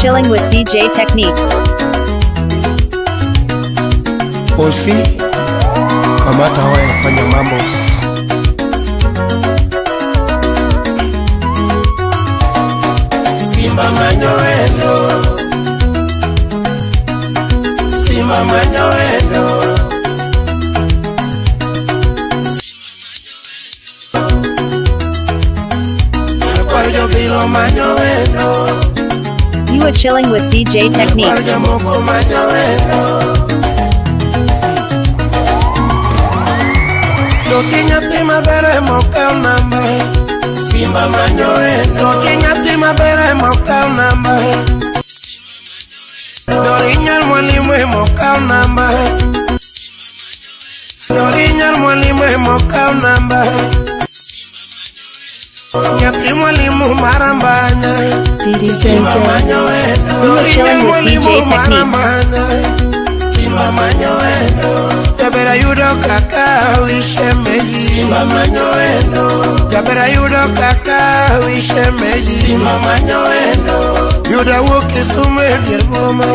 chilling with DJ Techniques. Osi, kamata waya, fanya mambo. Simba manyo wendo, Simba manyo wendo, Nyakwar jobilo manyo wendo, You are chilling with DJ Nyakwar Techniques. jomoko manyo wendo. Toti nyathi maber emokaw namba, Simba manyo wendo. Toti nyathi maber emokaw namba, Dori nyar mwalimu emokaw namba, Dori nyar mwalimu emokaw namba. Nyathi mwalimu marambanya, DJ Simba manyo wendo. You are Dori nyar chilling with mwalimu DJ Techniques. marambanya, Simba manyo wendo. Jaber ayudo kaka wishemeji, Simba manyo wendo. Jaber ayudo kaka wishemeji, Simba manyo wendo. Yuda wuok Kisumu e dier boma,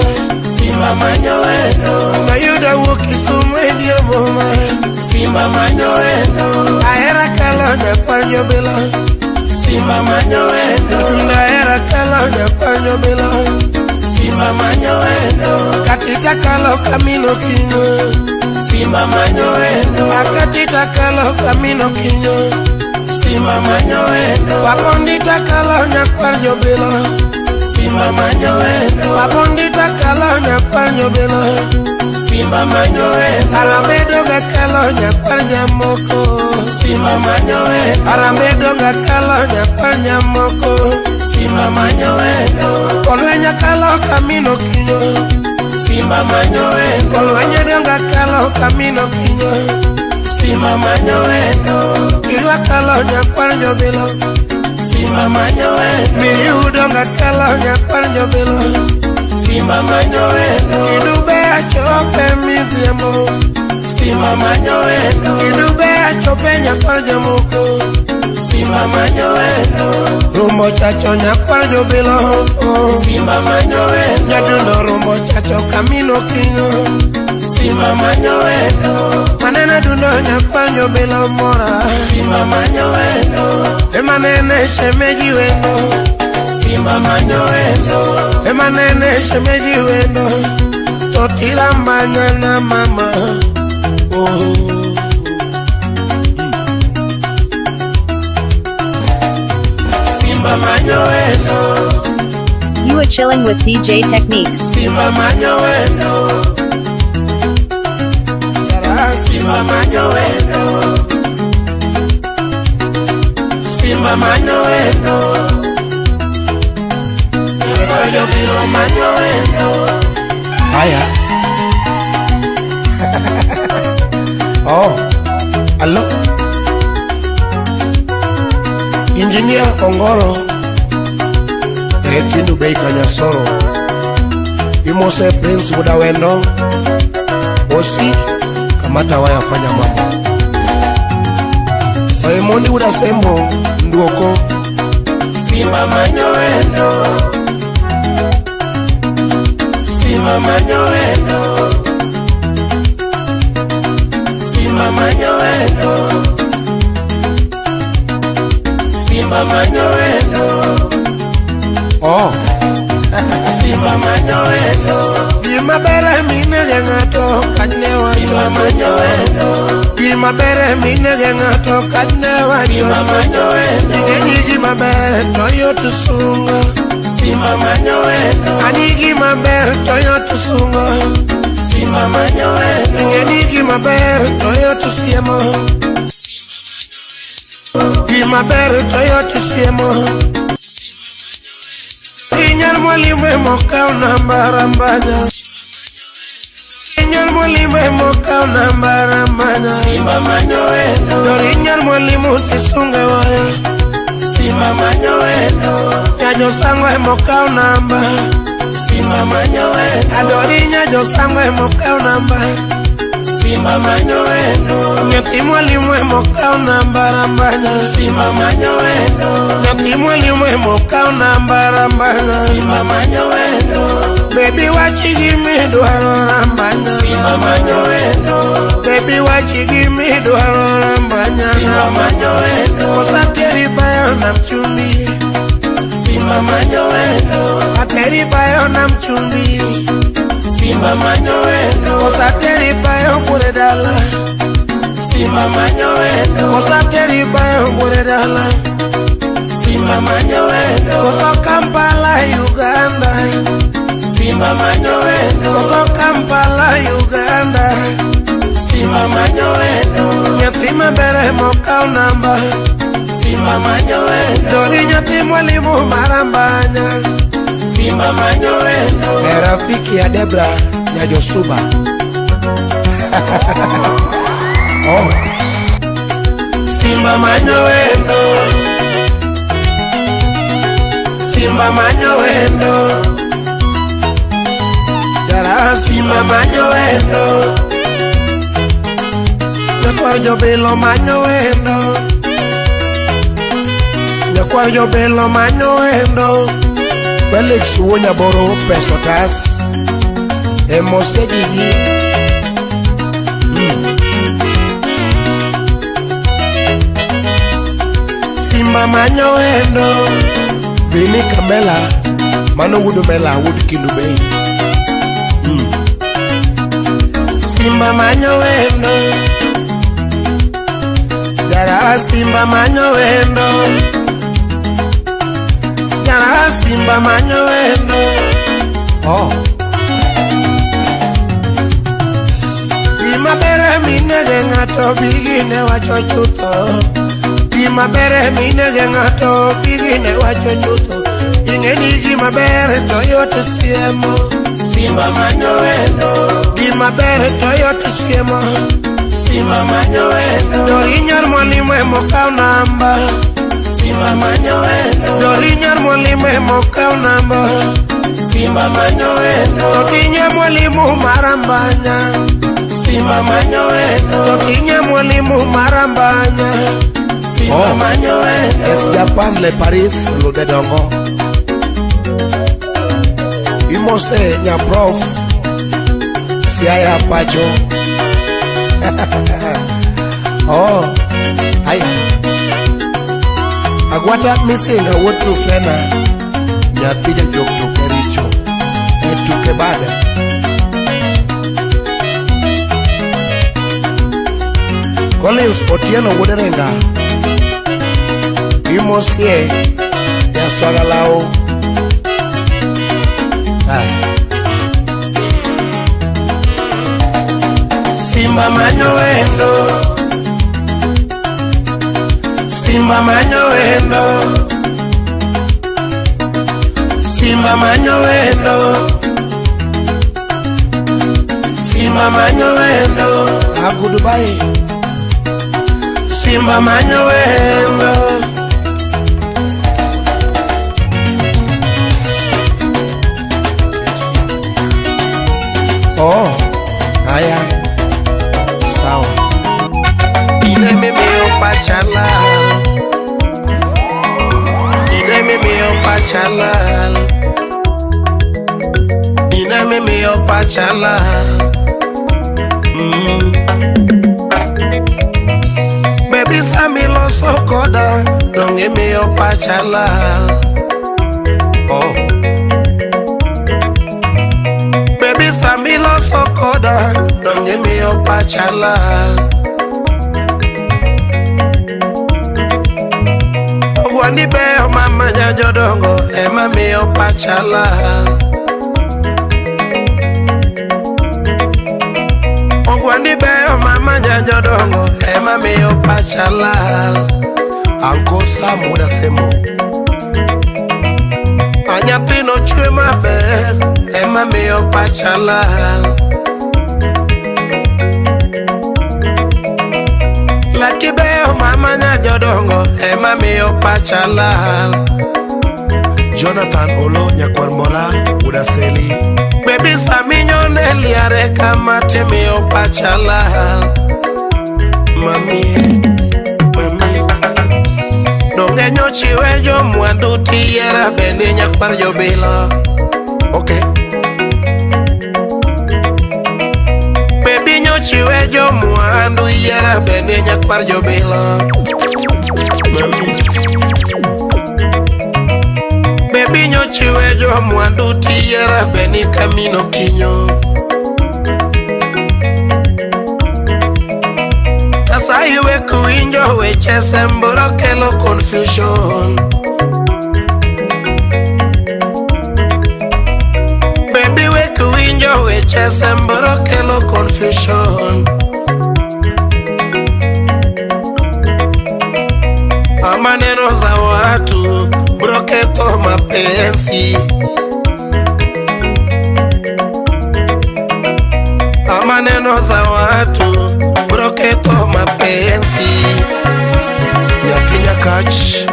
Simba manyo wendo. Nayuda wuok Kisumu e dier boma, Simba manyo wendo. Ahera kalo nyakwar jobilo, Simba manyo wendo. Ahera kalo nyakwar jobilo, Simba manyo wendo. Katita kalo kamino kinyo, Simba manyo wendo. Akatita kalo kamino kinyo, Simba manyo wendo. Wapondita kalo nyakwar jobilo, Simba manyo wendo. Wapondita kalo nyakwar jobilo, Simba manyo wendo. Aramedo ga kalo nyakwar nyamoko, Simba manyo wendo. Aramedo ga kalo nyakwar nyamoko, Simba manyo wendo. Olwenya kalo kamino kinyo, Simba manyo wendo. Olwenya donga kalo kamino kinyo, Simba manyo wendo. Iwa kalo nyakwar jobilo, Simba manyo wendo. Miyudo ga kalo nyakwar jobilo, Simba manyo wendo. Kidube achope midhiambo, Simba manyo wendo. Kidube achope nyakwar jomoko, Simba manyo wendo. Rumbo chacho nyakwar jobilo, Simba manyo wendo. Nyadundo rumbo chacho kamino kinyo, Simba manyo wendo. Manene dundo nyakwar jobilo mora, Simba manyo wendo. Emanene shemeji wendo, Simba manyo wendo. Emanene shemeji wendo, Totila manyana mama. Oh. Simba manyo wendo, You are chilling with DJ Techniques. Simba manyo wendo, Simba manyo wendo, Simba manyo wendo, Jobilo manyo wendo. Haya. Oh, alo. Engineer Ongoro e Kindu Bay Kanyasoro. Imose Prince Budawendo. Osi, kamata waya fanya mambo. Oimondi Udasembo Nduoko. Simba manyo wendo, Simba manyo wendo, Simba manyo wendo, Simba manyo wendo, Oh, Simba manyo wendo, gima ber minege ng'ato kachne Simba wacho. manyo wendo, Gima ber minege ng'ato kachne wacho. Simba manyo wendo, Ing'eni gima ber to yot sungo. Simba manyo wendo, Ani gima ber to yot sungo. Simba manyo wendo, Ing'eni gima ber to yot siemo. Gima ber to yot siemo. Inyal mwalimu emokaw namba rambanya. Inyal mwalimu emokaw namba rambanya. Simba manyo wendo, Dori inyal mwalimu tisunge waya. Simba manyo wendo, Nyajo sango emokaw namba. Simba manyo wendo, Adori nyajo sango emokaw namba. Simba Simba manyo wendo. Nyathi mwalimu emokaw namba rambanya. Simba manyo wendo. Nyathi mwalimu emokaw namba rambanya. Simba manyo wendo. Baby wachi gimidwaro rambanya. Simba manyo wendo. Baby wachi gimidwaro rambanya. Simba manyo wendo. Kosateri bayo na mchumbi. Simba manyo wendo. Ateri bayo na mchumbi. Simba manyo wendo. Kosateri bayo kure dala. Simba manyo wendo. Kosateri bayo kure dala. Simba manyo wendo. Koso Kampala Uganda. Simba manyo wendo. Koso Kampala Uganda. Simba manyo wendo. Nyathi maber emokaw namba. Simba manyo wendo. Dori nyathi mwalimu marambanya. Simba manyo wendo. E rafiki ya Debra Nyajosuba. Oh. Simba manyo wendo. Simba manyo wendo. Jara Simba manyo wendo. Nyakwar jobilo manyo wendo. Nyakwar jobilo manyo wendo. Felix wuo Nyaboro pesotas. Emose jiji. Simba manyo wendo. Vini Kamela mano wuod Mela wuod Kindu Bay. Simba manyo wendo. Jara Simba manyo wendo. Jara Simba manyo wendo. Oh. Gima ber minege ng'ato bigine wacho chutho. Gima ber minege ng'ato bigine wacho chutho. Ing'e ni gima ber to yot siemo. Simba manyo wendo. Gima ber to yot siemo. Simba manyo wendo. Dori nyar mwalimu emokaw namba. Simba manyo wendo. Dori nyar mwalimu emokaw namba. Simba manyo wendo. Totinye mwalimu marambanya. Simba manyo wendo. Totinye mwalimu marambanya. Simba Oh. manyo wendo. Es Japan le Paris ludhe dongo. Imose nyaprof Siaya pacho. Oh, haya. Agwata misinga wuod Trufena. Nyathi jajok toke richo. E tuke bada. Collins Otieno wuod Renga. Imosie Jaswaga lau. Haya. Simba manyo wendo. Simba manyo wendo. Simba manyo wendo. Simba manyo wendo. Agu Dubai. Simba manyo wendo. Oh, haya. Sawa. Ile mimiyo pachala. Ile mimiyo pachala. Ile mimiyo pachala. Baby Sami loso koda, dong imiyo pachala. Oh, Baby Sami loso koda, dong imiyo pachala. Ogwandi beyo mama nyajodongo ema miyo pachala. Ogwandi beyo mama nyajodongo ema miyo pachala. Uncle Sam wuod Semo. Anyathino chwe maber ema miyo pachala. Laki beyo mama nyajodongo ema miyo pachala. Jonathan Olo nyakwar Mola wuod Aseli. Baby Sami nyono minyone liare kama timiyo pacha lal. Mami, mami. Donge nyochiwe jomwandu tiyiera bende nyakwar jobilo. Okay. Baby nyochiwe jomwandu yiera bende nyakwar jobilo. Mami. Baby nyochiwe jomwandu tiyiera bende kamino kinyo. Asayi wek winjo weche semboro kelo confusion. Baby wek winjo weche semboro kelo confusion. Maneno za watu bro ketho mapenzi. Maneno za watu bro ketho mapenzi. Nyathi Nyakach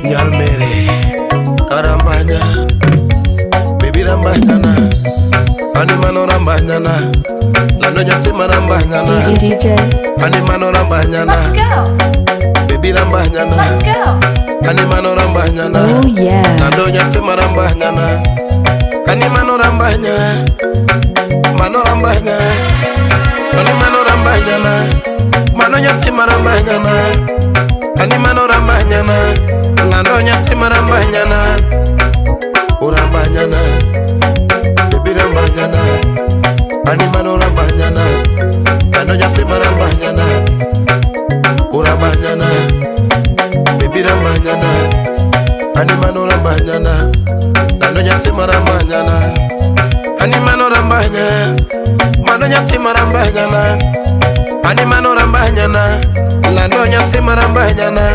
nyar mere arambanya baby rambanyana ani mano rambanyana lando nyathi marambanyana DJ. ani mano rambanyana Let's go. baby rambanyana Let's go. ani mano rambanyana Oh yeah. lando nyathi marambanyana ani mano rambanya mano rambanya ani mano rambanyana mano nyathi marambanyana ani mano rambanyana lando nyathi marambanyana urambanyana baby rambanyana ani mano rambanyana lando nyathi marambanyana urambanyana baby rambanyana ani mano rambanyana lando nyathi marambanyana ani mano rambanya mano nyathi marambanyana ani mano rambanyana lando nyathi marambanyana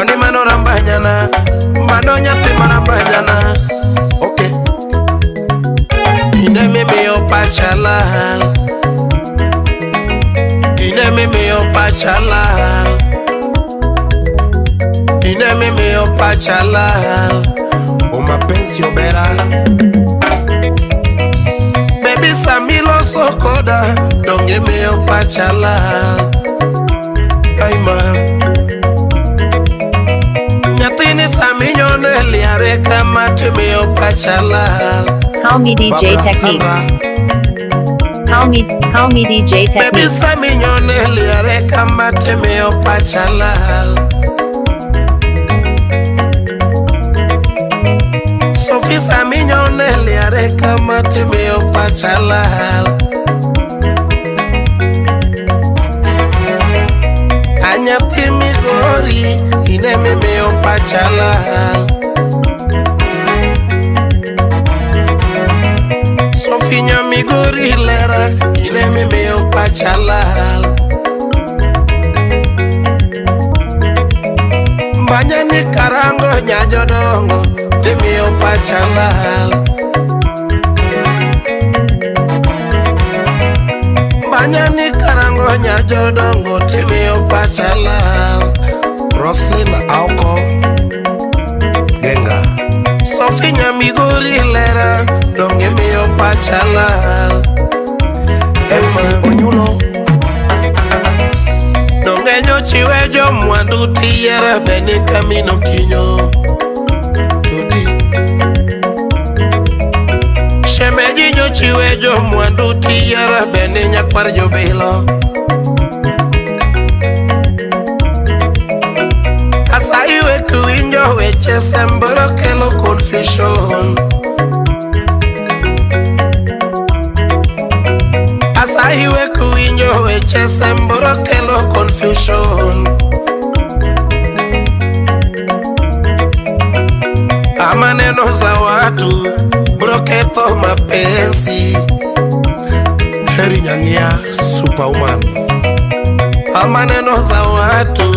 ani mano rambanyana mano nyathi marambanyana. Okay. Ine mimiyo pacha lal, ine mimiyo pacha lal, ine mimiyo pacha lal. O mapenzi obera. Baby Samilo sokoda donge miyo pacha lal. Ai man. Nyathini saminyone liare kama timiyo pacha lal. Call me DJ Barbara Techniques. Sandra. Call me DJ Baby Techniques. saminyone liare kama timiyo pacha lal. Sophie saminyone liare kama timiyo pacha lal. Anyathi Migori ine mimiyo pacha lal. Sophie nya Migori lera ine mimiyo pacha lal. Mbanya ni karango nya jodongo timiyo pacha lal. Mbanya ni karango nya jodongo timiyo pacha lal. Roslyn Aoko Genga. Sophie nya Migori lera donge miyo pacha lal. MC Onyulo donge nyochiwe jomwandu tiyiera bende kamino kinyo. Todi. Shemeji nyochiwe jomwandu tiyiera bende nyakwar jobilo. Asayi wek winjo weche semboro kelo confusion. Asayi wek winjo weche semboro kelo confusion. Amaneno za watu bro ketho mapenzi. Terry Nyangia Superwoman. Amaneno za watu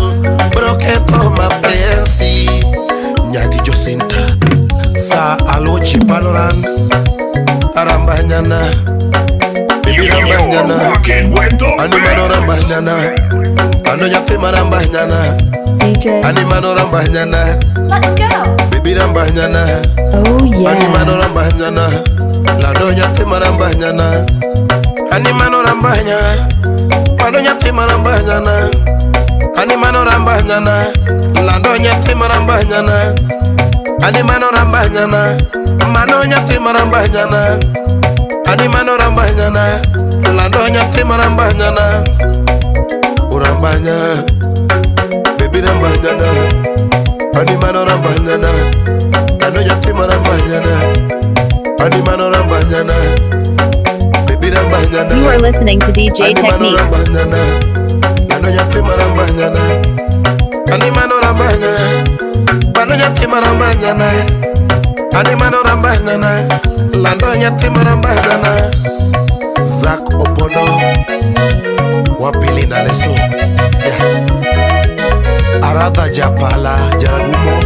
bro ketho mapenzi. Nyagi Josinta Sa Alochi Panoran Arambanyana Baby You're Rambanyana rocking with the Ani mano best. rambanyana Ano nyathi marambanyana DJ. Ani mano rambanyana Let's go. Baby rambanyana Oh Ani mano yeah. rambanyana Lando Lando nyathi marambanyana. Ani mano rambanya. Mano nyathi marambanyana. Ani mano rambanyana. Lando nyathi marambanyana. Ani mano rambanyana. Mano nyathi marambanyana. Ani mano rambanyana. Lando nyathi marambanyana. Urambanya. Baby rambanyana. Ani mano rambanyana. Lando nyathi marambanyana. Ani mano rambanyana. Baby rambanyana. You are listening to DJ Ani mano Techniques. rambanyana. Lando nyathi marambanyana. Ani mano rambanya. Mano nyathi marambanyana. Ani mano rambanyana. Lando nyathi marambanyana. Zack Opondo wapili na leso yeah. Aradha Japala Jaragumo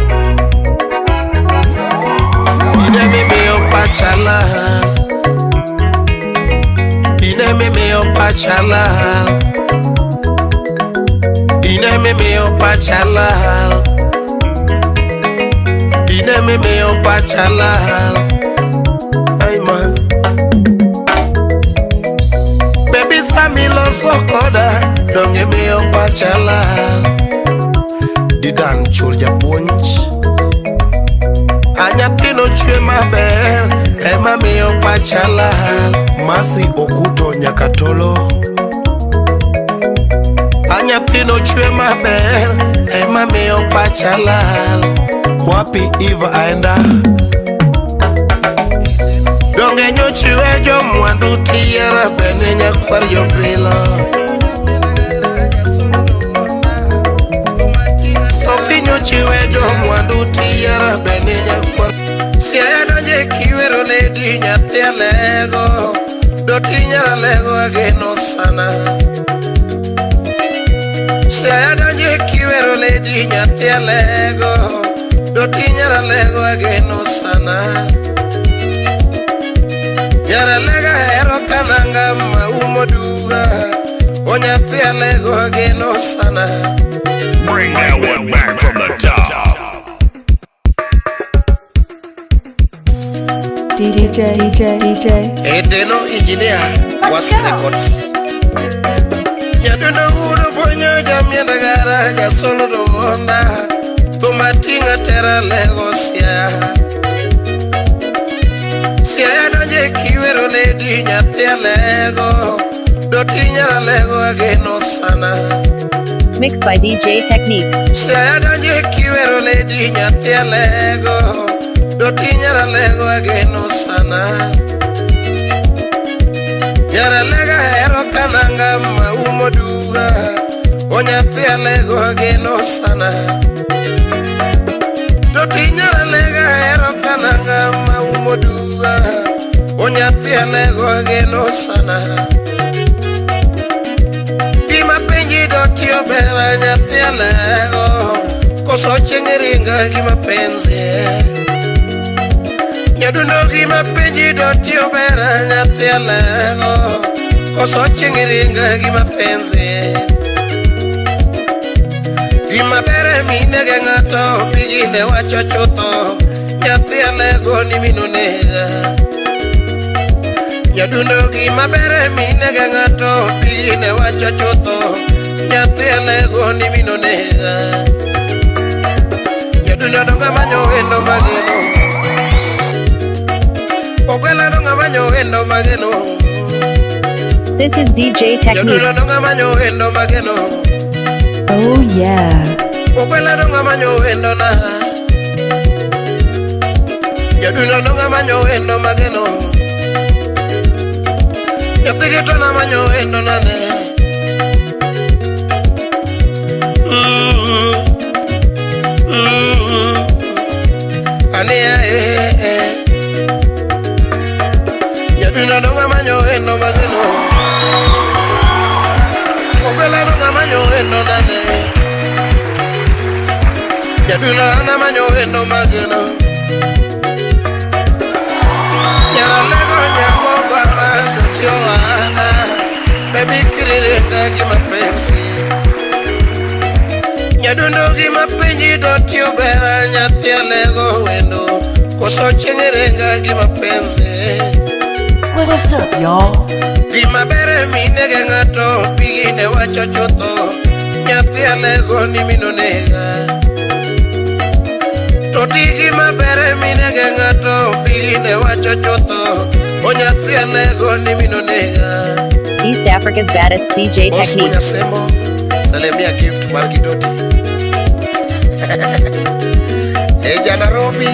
Ine mimi opachala. Ine mimi opachala. Ine mimi opachala. Ine mimi opachala. Ay man. Baby Sami loso koda donge miyo pachala. Didan chul japuonj. Anyathino chwe maber ema miyo pacha lal. Masi Okuto Nyakatolo. Anyathino chwe maber ema miyo pacha lal. Wapi Eva aenda? Donge nyochiwe jomwandu tiera bene nyakwar jopilo. Sofi nyochiwe jomwandu tiera bene nyakwar. Siaya donje kiwero lady nyathi alego. Doti nyar alego ageno sana. Siaya donje kiwero lady nyathi alego. Doti nyar alego ageno sana. Nyaralega hero kananga maumo duga. O nyathi alego ageno sana. Bring that one back from the top. DJ DJ DJ Edeno engineer was records. Nyadundo udo bonyo jamienda gara jasolo dogonda. Tumatinga tera lego sia. Siaya donje kiwero lady nyathi alego. Doti nyar alego ageno sana. Mixed by DJ Techniques. Siaya donje kiwero lady nyathi alego. Doti nyar alego ageno sana. Nyar alega hero kananga maumo duga. O nyathi alego ageno sana. Doti nyar alega hero kananga maumo duga. O nyathi alego ageno sana. Gima penji doti obera nyathi alego. Koso chieng' ringa gi mapenzi. Nyadundo gima penji doti obera nyathi alego. Koso chieng' ringa gi mapenzi. Gima ber minege ng'ato pijine wacho chutho. Nyathi alego ni mino nega. Nyadundo gima ber minege ng'ato pijine wacho chutho. Nyathi alego ni mino nega. Nyadundo donga manyo wendo mageno. Ogwela donga manyo wendo mageno. This is DJ Nyadundo Techniques. donga manyo wendo mageno. Oh yeah. Ogwela donga manyo wendo na. Nyadundo donga manyo wendo mageno. Nyathi geto na manyo wendo nane. Ania eh eh. Nyadundo donga manyo wendo mageno. Ogwela donga manyo wendo nane. Nyadundo ana manyo wendo mageno. Nyaralego nyango baba dotio ana. Baby kirirenga gi mapenzi. Nyadundo gi mapenji dotio bera nyathi alego wendo. Koso chieng' ringa gi mapenzi. What's up, y'all? Gima ber minege ng'ato pigine wacho chutho nyathi alego ni minonega. To ti gima ber minege ng'ato pigine wacho chutho o nyathi alego ni minonega. East Africa's baddest DJ Boss Techniques. Munyasembo, salimia gift mar Kidoti. E ja Nairobi.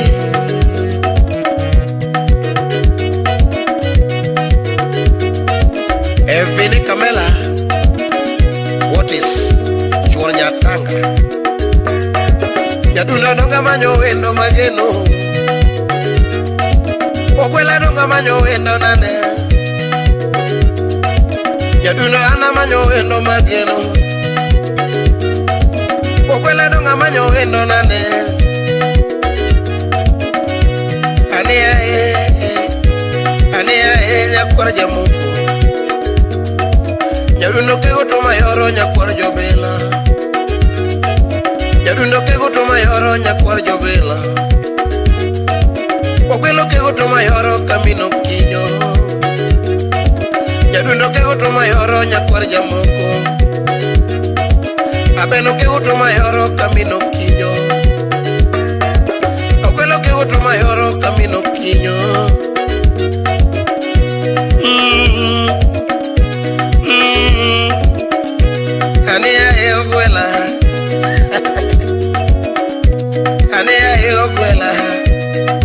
Evini Kamela, what is chuor Nyatanga? Nyadundo donga manyo wendo mageno, Ogwela donga manyo wendo nane. Nyadundo ana manyo wendo mageno, Ogwela donga manyo wendo nane. Ania e nyakwar jamoko. Nyadundo kego to mayoro nyakwar jobela. Nyadundo kego to mayoro nyakwar jobela. Ogwelo kego to mayoro kamino kinyo. Nyadundo kego to mayoro nyakwar jamoko. Abeno kego to mayoro kamino kinyo. Ogwelo kego to mayoro kamino kinyo. Ania e ogwela. Ania e ogwela.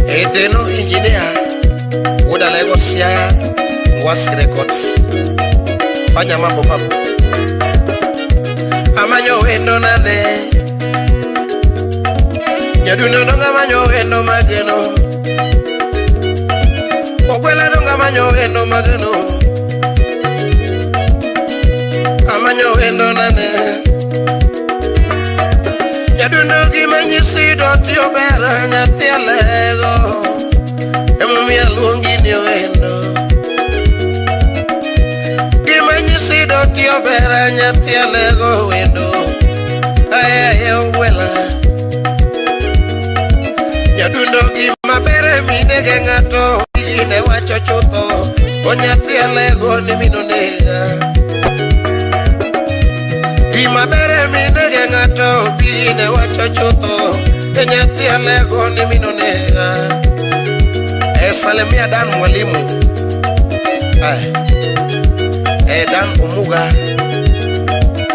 Edeno engineer Wuod Alego Siaya Ngwasi Records. Fanya mambo papo. Amanyo wendo nane. Nyadundo donga manyo wendo mageno. Ogwela donga manyo wendo mageno. Amanyo wendo nane. Nyadundo gima nyisi doti ober nyathi alego. Emomiyo aluongi ni wendo. Gima nyisi doti ober nyathi alego wendo. Aye ogwela. Nyadundo gima ber minege ng'ato gine wacho chutho o nyathi alego ni minonega. Gima ber minege ng'ato gine wacho chutho e nyathi alego ni minonega. E salimia Dan mwalimu. E Dan Omuga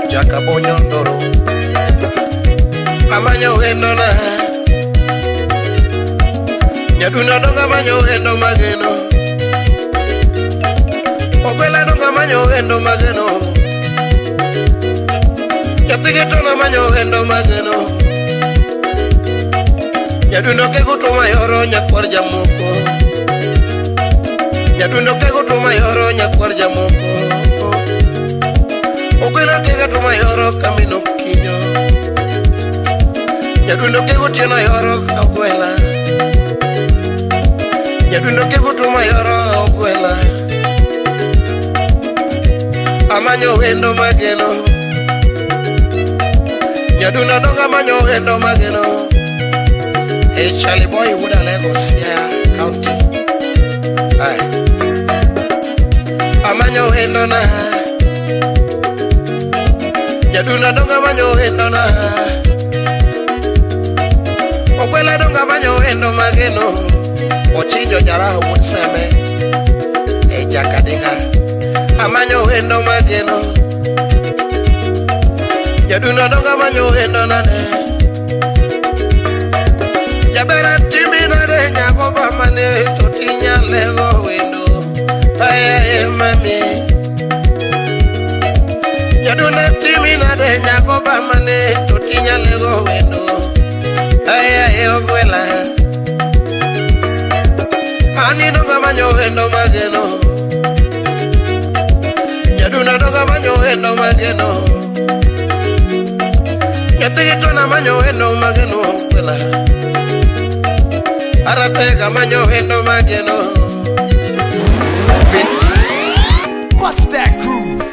Jakabonyo Ndoro. Amanyo wendo na. Nyadundo donga manyo wendo mageno. Ogwela donga manyo wendo mageno. Nyathi to na manyo wendo mageno. Nyadundo kego to mayoro nyakwar jamoko. Nyadundo kego to mayoro nyakwar jamoko. Ogwela kego to mayoro kamino kinyo. Nyadundo kego tieno yoro ogwela. Nyadundo kego to mayoro ogwela. Amanyo wendo mageno. Nyadundo donga manyo wendo mageno. Hey Charlie Boy Wuod Alego Siaya County. Aye. Amanyo wendo na. Nyadundo donga manyo wendo na. Ogwela donga manyo wendo mageno. Ochinjo jaraha wuod Seme. E Jakadinga. Amanyo wendo mageno. Nyadundo donga manyo wendo nane. Jabera timi nade nyago bamane to tinyalego wendo. Aye mami. Nyadundo timi nade nyago bamane to tinyalego wendo. Aye ogwela. Ani donga manyo wendo mageno. Nyadundo donga manyo wendo mageno. Nyathi to na manyo wendo mageno ogwela. Aratega manyo wendo mageno. Bust that groove.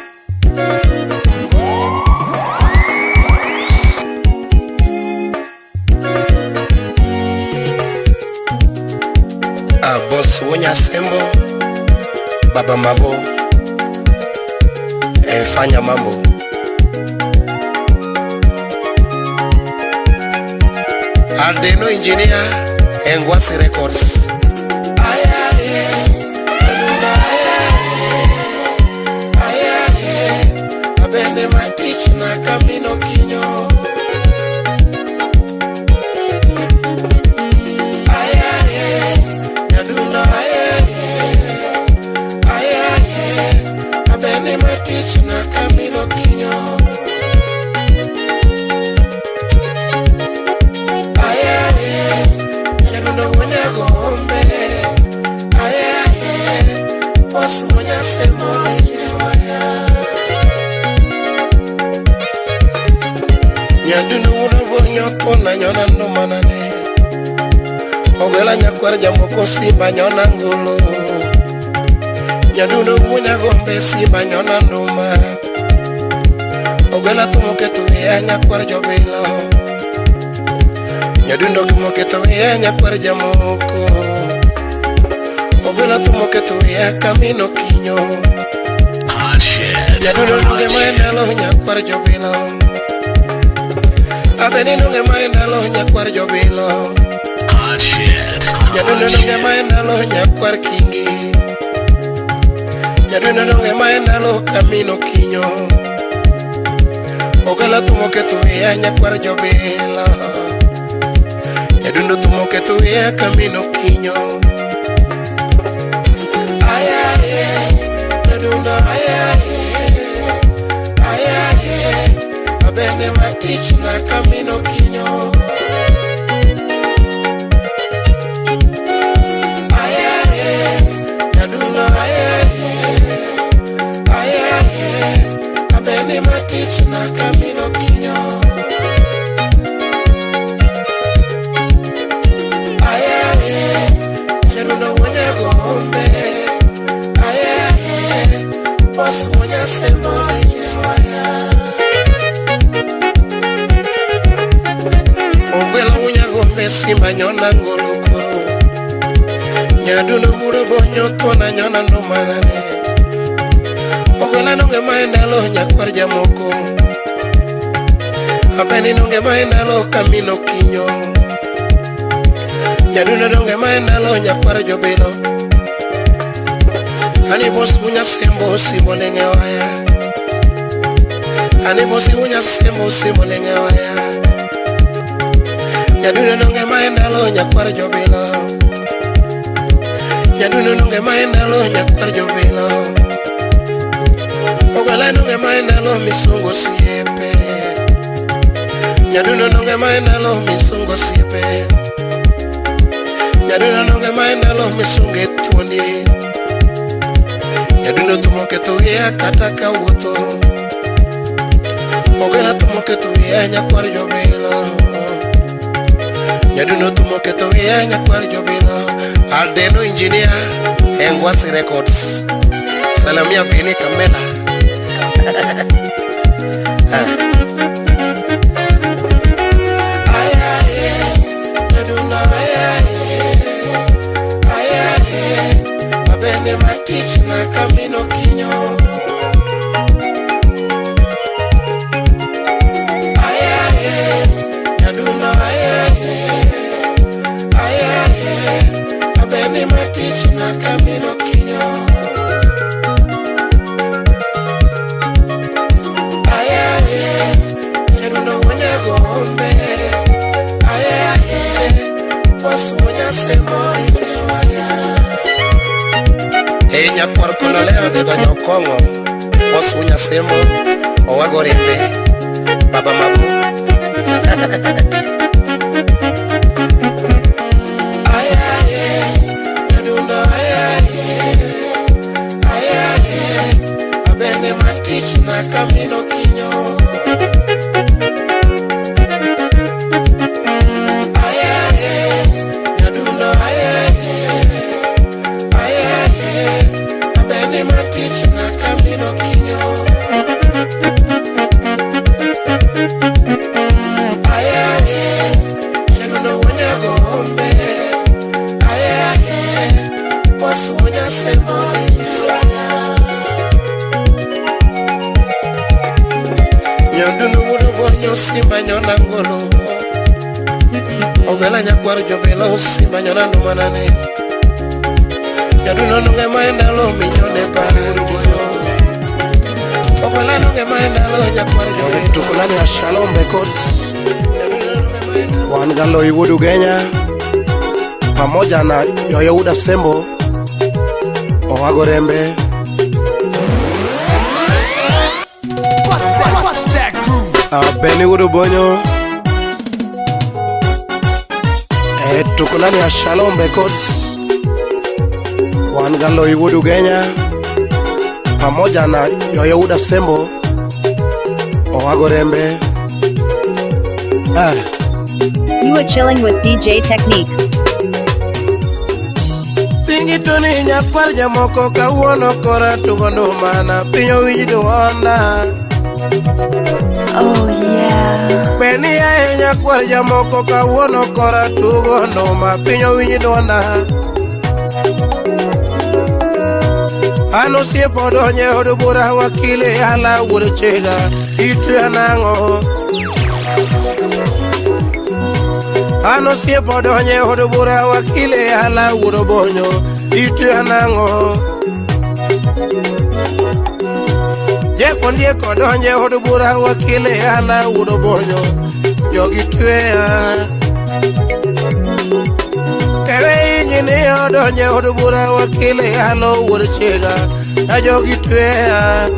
Boss Wonyasembo Baba Mavo, fanya mambo. Adeno Engineer, Engwasi Records. Abende matich na kamino kinyo. Ayaye, nyadundo ayaye, ayaye, abende matich na kamino kinyo. Ayaye, nyadundo wonyagombe, ayaye, boss wonyasemole nyewaya. Nyadundo uno bonyo nyona no manane. Ogela nyakwar jamoko simba nyona ngolo. Nyadundo wunya gombe simba nyona nduma. Ogela tumo keto wiya nyakwar jobilo. Nyadundo tumo keto wiya nyakwar jamoko. Ogela tumo keto wiya kamino kinyo. Hot shit. Nyadundo nunge maendalo nyakwar jobilo. Abeni nunge maendalo nyakwar jobilo. Hot shit. Nyadundo nunge maendalo nyakwar kingi. Nyadundo nunge maendalo kamino kinyo. Ogela tumo keto wiya nyakwar jobilo. Nyadundo tumo keto wiya kamino kinyo. Ayaye, nyadundo ayaye, ayaye, abene matich na kamino kinyo. Ayaye, nyadundo ayaye, ayaye, abene matich na kamino kinyo. Ayaye, nyadundo wonyagombe, ayaye, boss wonyasemole nyewaya. Ogwelo wunyagombe simba nyona ngolo koro. Nyadundo guro bonyo tuona nyona ndumanane. Ogwela nonge maendalo nyakwar jamoko. Abeni nonge maendalo kamino kinyo. Nyadundo nonge maendalo nyakwar jobilo. Ani boss wunya sembo simbo lenge waya. Ani boss wunya sembo simbo lenge waya. Nyadundo nonge maendalo nyakwar jobilo. Nyadundo nonge maendalo nyakwar jobilo. Ogala nonge maendalo misungo siepe. Nyadundo nonge maendalo misungo siepe. Nyadundo nonge maendalo misunge tuondi. Nyadundo tumo keto wiya kata kawuotho. Ogala tumo keto wiya nyakwar jobilo. Nyadundo tumo keto wiya nyakwar jobilo. Adeno Engineer, Engwasi Records. Salamia Vini Kamela. Ayaye, nyadundo ayaye, ayaye, abene matich na kamino kinyo. Ayaye, nyadundo ayaye, ayaye, abene matich na kamino kinyo. Ayaye, nyadundo wonyagombe, ayaye, boss wonyasemole nyewaya. E nyakwar kondoleo de donyo kong'o, boss wonyasembo, owago rimbe, Baba Mavu. Ayaye, nyadundo ayaye, ayaye, abene matich na kamino kinyo. Ayaye, nyadundo ayaye, ayaye, abene matich na kamino kinyo. Ayaye, Ogwela nyakwar jobilo simba nyona manane. Jaduno nunge maendalo minyone paro. Ogwela nunge maendalo nyakwar jobilo. Tukulani ya Shalom Records. Wangalo Iwudu Genya pamoja na Yoyeuda Sembo Owagorembe. Bust that groove. Benny Wudu Bonyo. Tukulani ya Shalom Records. Wangalo Iwudu Genya pamoja na Yoyeuda Sembo Owagorembe. You are chilling with DJ Techniques. Pingi toni nyakwar jamoko kawuono kora tugo ndumana piny owinj duonda. Oh yeah. Beni yae nyakwar jamoko kawuono kora tugo nduma piny owinj duonda. An osiepa odonjo e od bura wakile ala wuod chiga itweya nang'o? An osiepa odonjo e od bura wakile ala wuod obonyo itweya nang'o? Jeff Ondiek odonjo e od bura wakile ala wuod obonyo jogi tweya. Ewe injinia odonjo e od bura wakile ala wuod chiga na jogi tweya.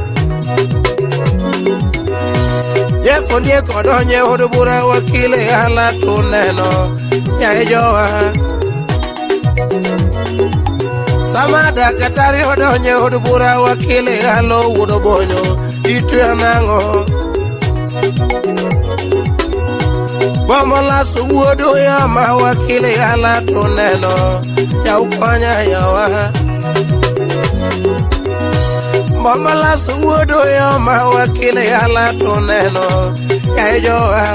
Jeff Ondiek odonjo e od bura wakile ala tuneno yae jowa. Sama dakatari odonjo e od bura wakile ala wuod obonyo itweya nang'o? Bomo laso wuod oyama wakile ala tuneno yaukonya yawa. Bomo laso wuod oyama wakile ala tuneno yae jowa.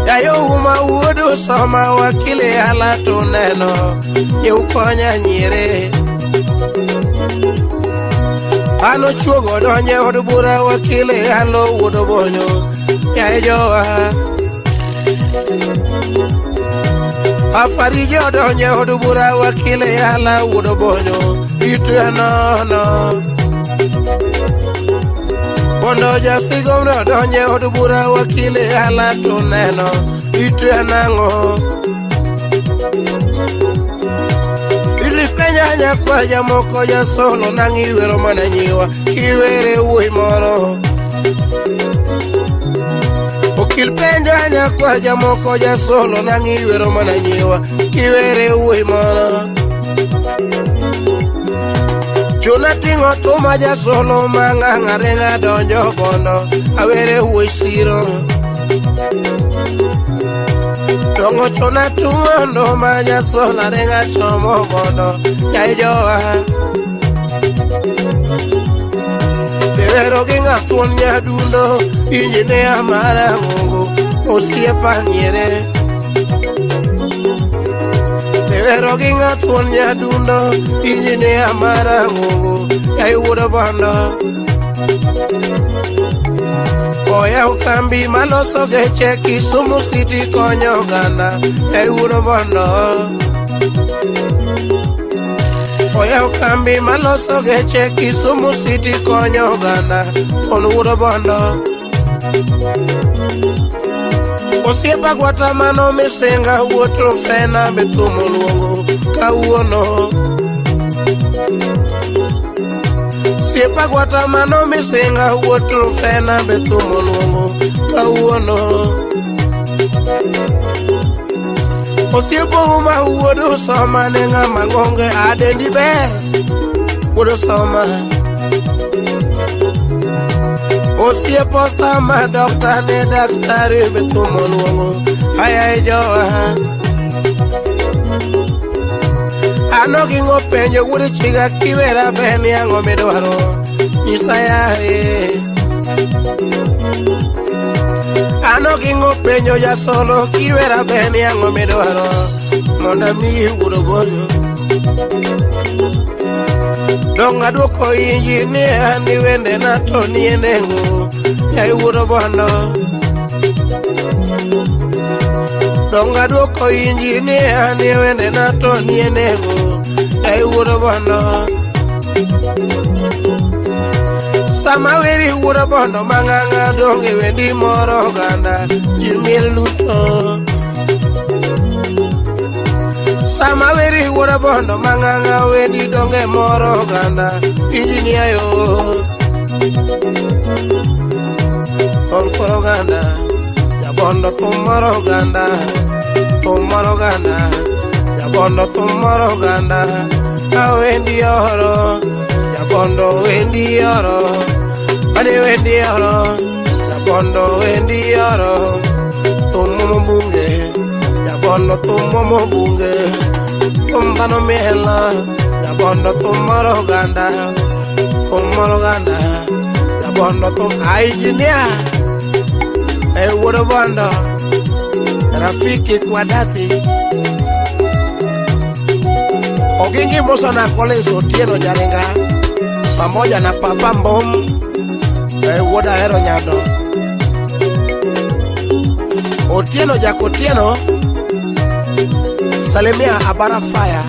Yayo uma wuod osoma wakile ala tuneno yaukonya nyiere. An ochuogo odonjo e od bura wakile ala wuod obonyo yae jowa. Afarije odonjo e od bura wakile ala wuod obonyo itweya nono. Bondo jasigomno odonjo e od bura wakile ala tuneno itweya nang'o? Ilipenya nyakwar jamoko jasolo nang' iwero mana nyiwa kiwere wuoyi moro. Okil penja nyakwar jamoko jasolo nang' iwero mana nyiwa kiwere wuoyi moro. Chuna ting'o thuma jasolo mang'ang'are donjo bondo awere wuoyi siro. Dongo chuna tuondo ma jasolo arenga chomo bondo yae jowa. Tewero gi ng'athuon nyadundo injinia marang'ongo osiepa nyiere. Tewero gi ng'athuon nyadundo injinia marang'ongo yae wuod bondo. Oyaw kambi maloso geche Kisumu City konyo oganda yae wuod bondo. Oyaw kambi maloso geche Kisumu City konyo oganda on wuod bondo. Osiepa gwata mano misinga wuod Trofena be thum oluongo kawuono. Osiepa gwata mano misinga wuod Trofena be thum oluongo kawuono. Osiepo uma wuod Osoma ne ng'ama ng'onge adendi ber wuod Osoma. Osiepo sama dokta ne daktari be thum oluongo ayae jowa. Ano gi ng'o penjo wuod chiga kiwera be ni ang'o midwaro nyisa yae. Ano gi ng'o penjo jasolo kiwera be ni ang'o midwaro mondo amiyi wuod obonyo. Dong' aduoko injinia ni wendena to nie nengo yae wuod obondo. Donga duoko injinia ni wende na to nie nego e wuod bondo. Sama weri wuod bondo mang'ang'a donge wendi moro oganda ji miel duto. Sama weri wuod bondo mang'ang'a wendi donge moro oganda injinia yo. Thum koro oganda jabondo thum moro oganda thum moro oganda jabondo thum moro oganda awendi oro jabondo wendi oro ane wendi oro jabondo wendi oro thum momo bunge jabondo thum momo bunge thum dhano mielo jabondo thum moro oganda thum moro oganda jabondo thum aijinia e wuod bondo rafiki kwa dathi Ogingi Musa na Collins Otieno Jaringa pamoja na Papa Mbom e wuod Ahero Nyando Otieno Jakotieno salimia Abara Fire.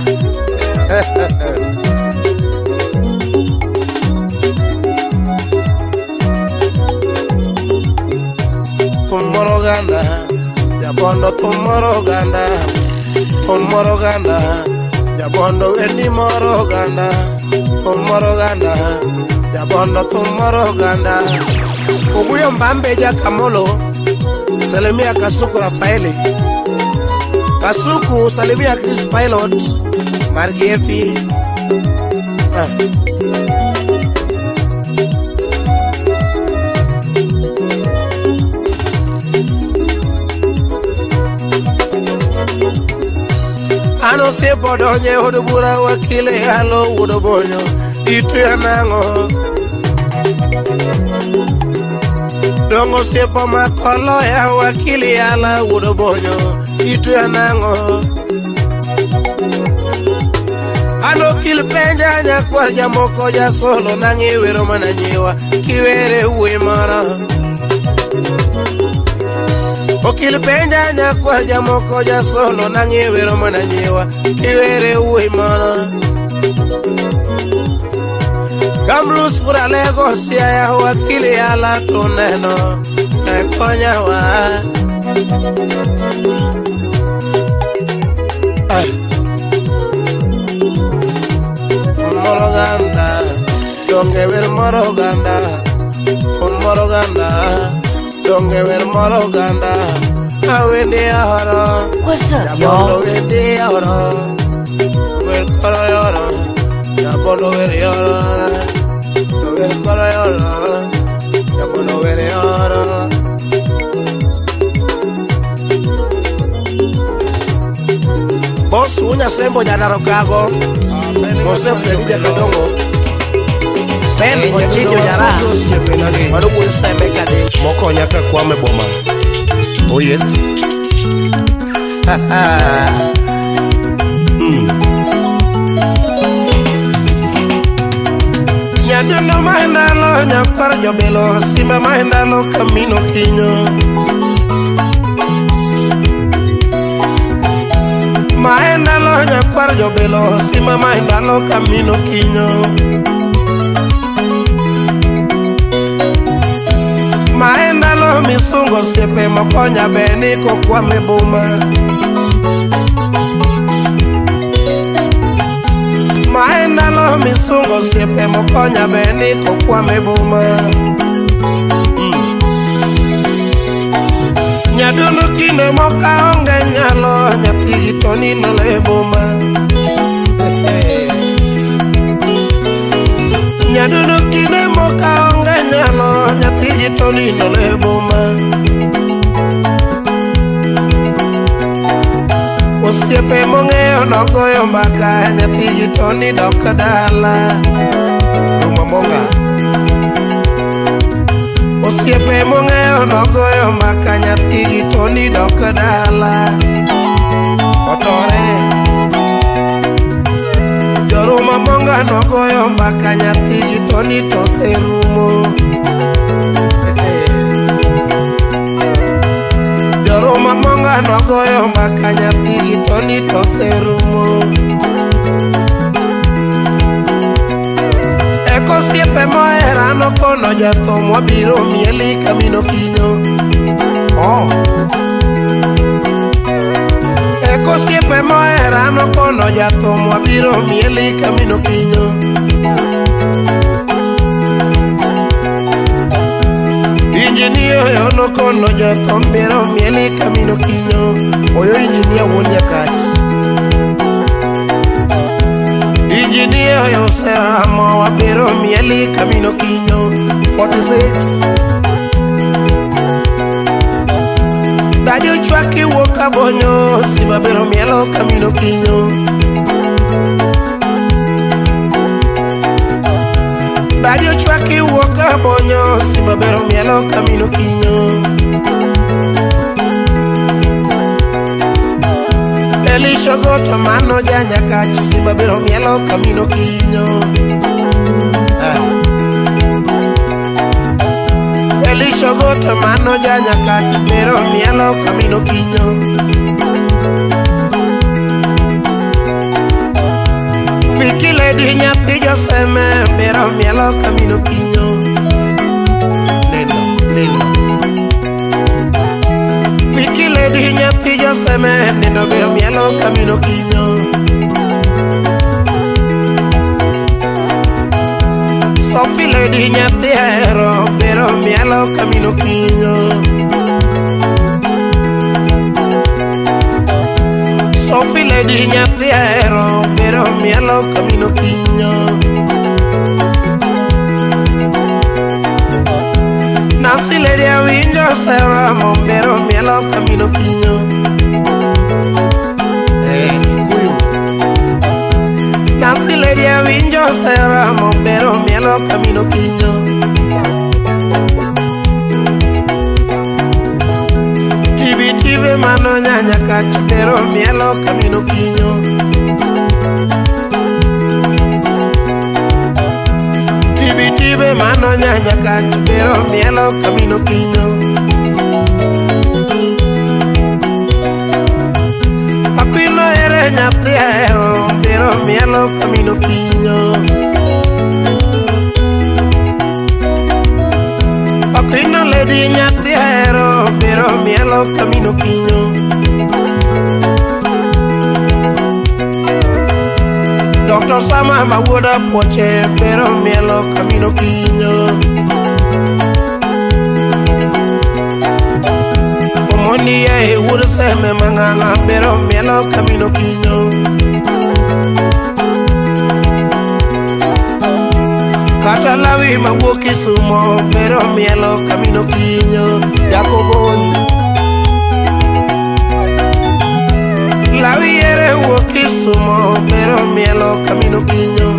Thum moro oganda jabondo thum moro oganda thum moro oganda jabondo wendi moro oganda thum moro oganda jabondo thum moro oganda Oguyo Mbambe Jakamolo salimia Kasuku Rafaeli Kasuku salimia Chris Pilot Margiefi. An osiepo donjo e od bura wakile yalo wuod Obonyo itweya nang'o Dongo osiepo mako loya wakili yala wuod Obonyo itweya nang'o An okil penja nyakwar jamoko jasolo nang'i wero mana nyiwa kiwere wuoyi moro Okil penja nyakwar jamoko jasolo nang'i wero mana nyiwa kiwere wuoyi moro Kamlus kuralego siaya wakili yala to neno e konyawa. Moro oganda donge wer moro oganda moro oganda donge wer moro oganda awendi oro. What's up, Jabondo y'all? wendi oro wer koro yoro jabondo wer yoro wer koro yoro jabondo wer yoro. Boss Unya Sembo Janaro Kago Mose Fredija Kadongo Ben Ochinyo Jara Mano wuod Seme Kade Mokonya ka kwame boma. Oh yes. Nyadundo ma ndalo nyakwar jobilo simba ma ndalo kamino kinyo Ma ndalo nyakwar jobilo simba ma ndalo kamino kinyo Ma ndalo misungo siepe mokonya beni kokwame boma Ma ndalo misungo siepe mokonya beni kokwame boma Nyadundo kinde moka onge nyalo nyathi to nino le boma Nyadundo kinde moka onge nyalo nyathi to nino le boma Osiepe mong'eyo nogoyo mbaka nyathi to ni dok dala Ruma Monga. Osiepe mong'eyo nogoyo mbaka nyathi to ni dok dala Otore Joruma Monga nogoyo mbaka nyathi to ni to serumo Joruma Monga Odonga nogoyo mbaka nyathigi to ni to oserumo. Eko osiepe mohera nokono jathum wabiro mieli kamino kinyo. Oh. Eko osiepe mohera nokono jathum wabiro mieli kamino kinyo. Injinia oyo nokono jathum biro mieli kamino kinyo. Oyo injinia wuon Nyakach. Injinia oyo oseramo wabiro mieli kamino kinyo. 46. Dadi ochwaki wuok Kabonyo, Simba biro mielo kamino kinyo. Dadi ochwaki wuok Kabonyo, Simba biro mielo kamino kinyo. Elisha Goto mano ja Nyakach, Simba biro mielo kamino kinyo. Elisha Goto mano ja Nyakach, biro mielo kamino kinyo. Viki Lady nyathi Joseme, biro mielo kamino kinyo. Neno, neno. Viki Lady nyathi Joseme, nindo biro mielo kamino kinyo. Sophie Lady nyathi Ahero, biro mielo kamino kinyo. Sophie Lady nyathi Ahero, biro mielo kamino kinyo. Nancy Lady awinjo seramo, biro mielo kamino kinyo. Kikuyu. Nancy Lady awinjo seramo, biro mielo kamino kinyo. Tibi tibe mano nyanya kach, biro mielo kamino kinyo. Tibi tibe mano nyanya kach, biro mielo kamino kinyo. Aquino ere nyathi Ahero, biro mielo kamino kinyo. Aquino Lady nyathi Ahero, biro mielo kamino kinyo. Dr. Sama mawuoda Puoche, biro mielo kamino kinyo. Omoni ye wuod Seme mang'ang'a, biro mielo kamino kinyo. Kata Lawi mawuok Kisumo, biro mielo kamino kinyo. Jakogony. Lawi ere wuok Kisumo, biro mielo kamino kinyo.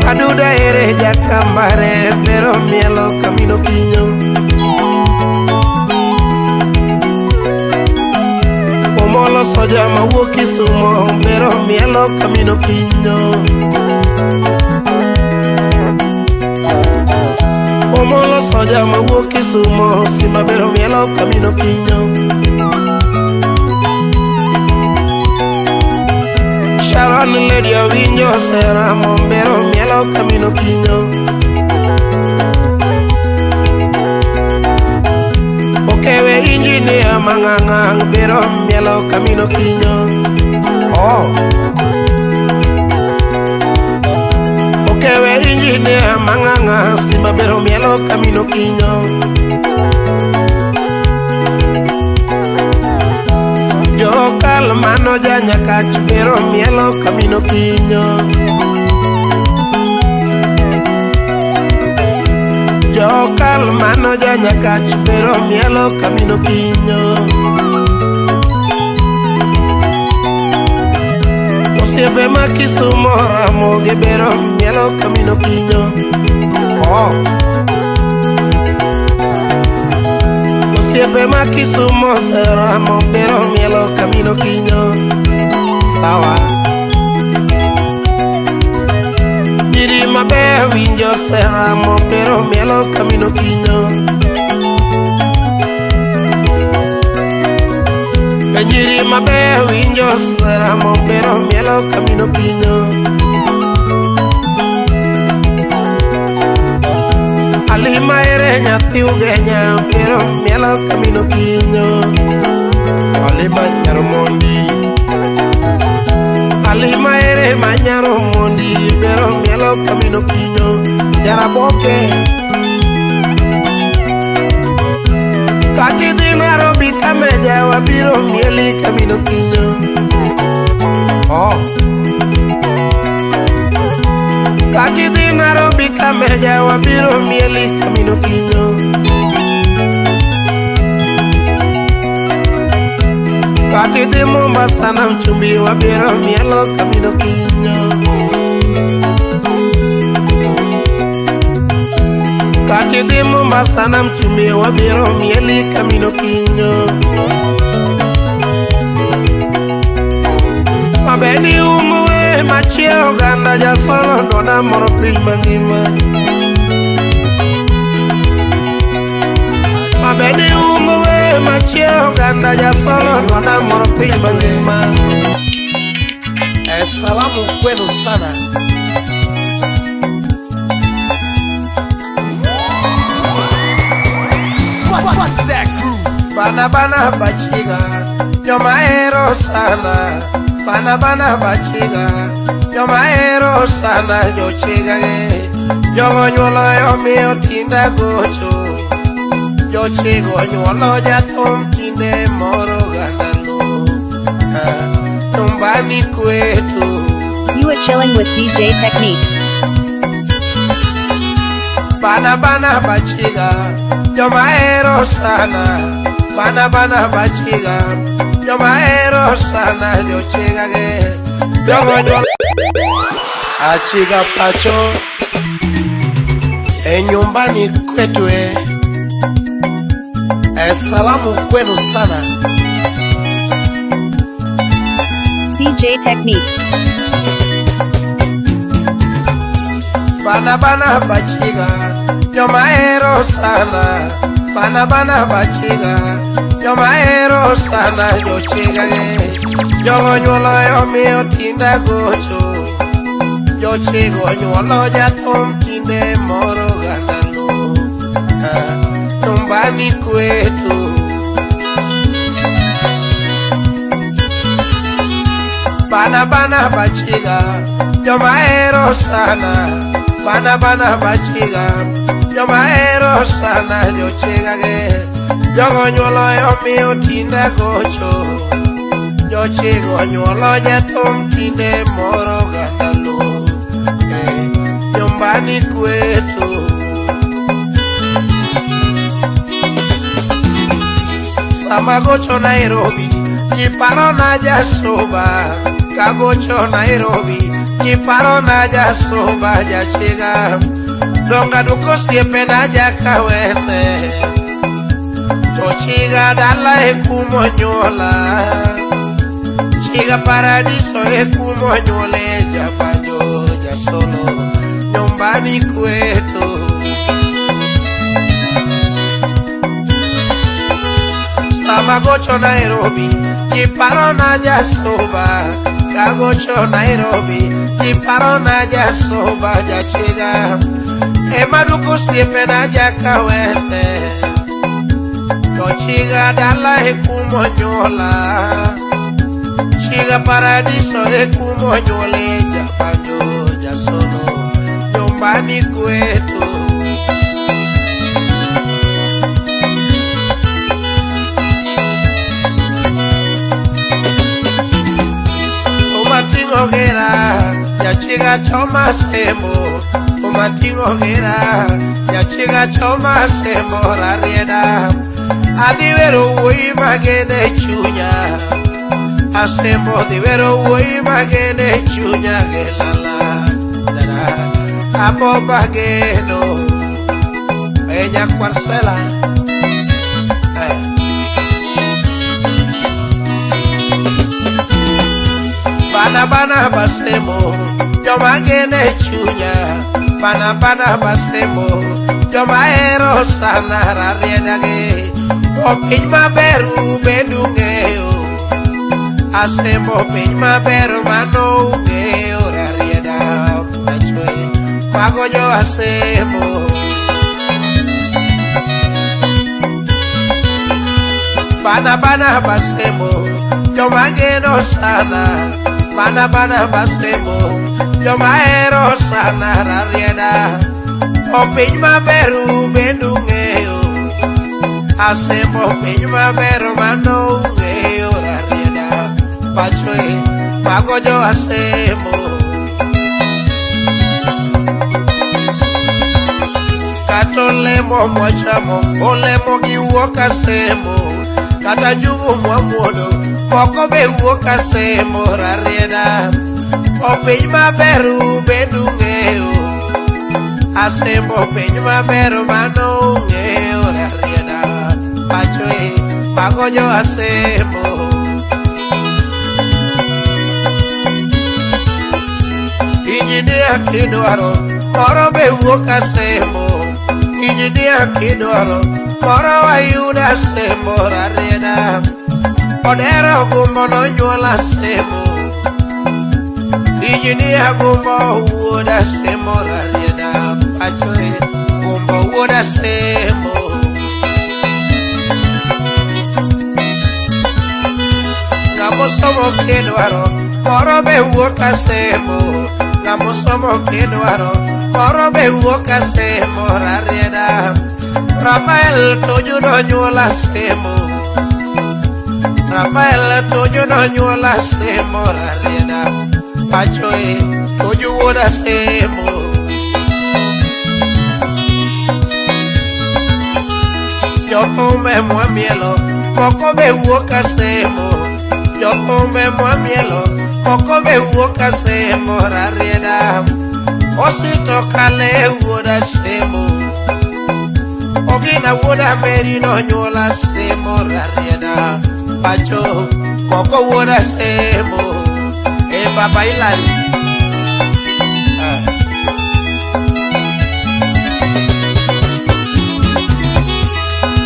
Aduda ere Jakambare, biro mielo kamino kinyo. Omolo soja mawuok Kisumo, biro mielo kamino kinyo. Omolo soja mawuok Kisumo, Simba biro mielo kamino kinyo. Sharon Lady awinjo seramo, biro mielo kamino kinyo. Okewe injinia mang'ang'a, biro mielo kamino kinyo. Oh. Okewe injinia mang'ang'a, Simba biro mielo kamino kinyo. Jokal mano ja Nyakach, biro mielo kamino kinyo. Jokal mano ja Nyakach, biro mielo kamino kinyo. Osiepe ma Kisumo Ramogi biro mielo kamino kinyo. Oh. Osiepe ma Kisumo seramo, biro mielo kamino kinyo. Sawa. Nyiri maber winjo seramo, biro mielo kamino kinyo. Nyiri mabeyo winjo sera mobero mielo kamino kinyo. Alima ere nyathi Ugenya bero mielo kamino kinyo. Alima Nyaromondi. Alima ere manyaro mondi bero mielo kamino kinyo. Yaraboke. Kati dhi Nairobi kameja wabiro mieli kamino kinyo. Oh. Kati dhi Nairobi kameja wabiro mieli kamino kinyo. Kati dhi Mombasa na mchumbi wabiro mielo kamino kinyo. Kati dhi Mombasa na mchumbi wabiro mieli kamino kinyo. Mabeni umuwe machie oganda jasolo dona moro piny mangima. Mabeni umuwe machie oganda jasolo dona moro piny mangima. Salamu kwenu sana. What's that groove? Bana bana bachiga, joma hero sana. Bana bana bachiga, joma hero sana jochiga ge. Jogo nyuolo omiyo tinda gocho. Jochigo nyuolo jathum tinde moro oganda luo. Nyumbani kwetu. You are chilling with DJ Techniques. Bana bana bachiga, joma hero sana. Bana bana bachiga, joma hero sana jochiga ge. Jogo nyuolo Achiga pacho e nyumbani kwetu e. Salamu kwenu sana. DJ Techniques. Bana bana bachiga, joma hero sana. Bana bana bachiga, joma hero sana jochiga ge. Jogo nyuolo omiyo tinda gocho. Jochigo nyuolo jathum tinde moro oganda luo. Nyumbani kwetu. Bana bana bachiga, joma hero sana. Bana bana bachiga, joma hero sana jochiga ge. Jogo nyuolo omiyo tinda gocho. Jochigo nyuolo jathum tinde moro oganda luo. Nyumbani kwetu. Sama gocho Nairobi, ji paro na jasuba. Kagocho Nairobi, ji paro na jasuba jachiga. Donga duko osiepe na jakawese. To chiga dala e kumo nyuola. Chiga paradiso e kumo nyuole jabanjo jasolo. Nyumbani kwetu. Sama gocho Nairobi, ji paro na jasuba. Kagocho Nairobi, ji paro na jasuba jachiga. Ema duko osiepe na jakawese. To chiga dala e kumo nyuola. Chiga paradiso e kumo nyuole jabanjo jasolo. Nyumbani kwetu. Umatingo gera, jachiga choma semo. Umatingo gera, jachiga choma semo rarieda. Adhi wero wuoyi magene chunya. Asembo dhi wero wuoyi magene chunya gelala. Dara, abo bageno. Enya kwarsela. Bana bana basemo, joma gene chunya. Bana bana basemo, joma hero sana rarieda ge. O piny maber ubedu ng'eyo. Asembo piny maber mano ung'eyo rarieda pacho e mago jo Asembo. Bana bana basembo joma geno sana, bana bana basembo joma hero sana rarieda. O piny maber bende ung'eyo, Asembo piny maber mano ung'eyo rarieda pacho e mago jo Asembo. Kata olemo mwachamo, olemo gi wuok Asembo, kata njugu mwamuodo moko be wuok Asembo rarieda. O piny maber bende ung'eyo, Asembo piny maber mano ung'eyo rarieda pacho e mago jo Asembo. Injinia kidwaro moro be wuok Asembo, injinia kidwaro moro wayudo Asembo rarieda. Odero gumbo nonyuol Asembo, injinia gumbo wuod Asembo rarieda pacho e gumbo wuod Asembo. Ng'amosomo kidwaro moro be wuok Asembo, ng'amosomo kidwaro moro be wuok Asembo rarieda. Rafael Tuju nonyuol Asembo, Rafael Tuju nonyuol Asembo rarieda pacho e Tuju wuod Asembo. Jothumbe mwamielo moko be wuok Asembo, jothumbe mwamielo moko be wuok Asembo rarieda. Osito Kale wuod Asembo, Ogina wuod Ameri nonyuol Asembo rarieda pacho koko wuod Asembo. E Baba Ilari.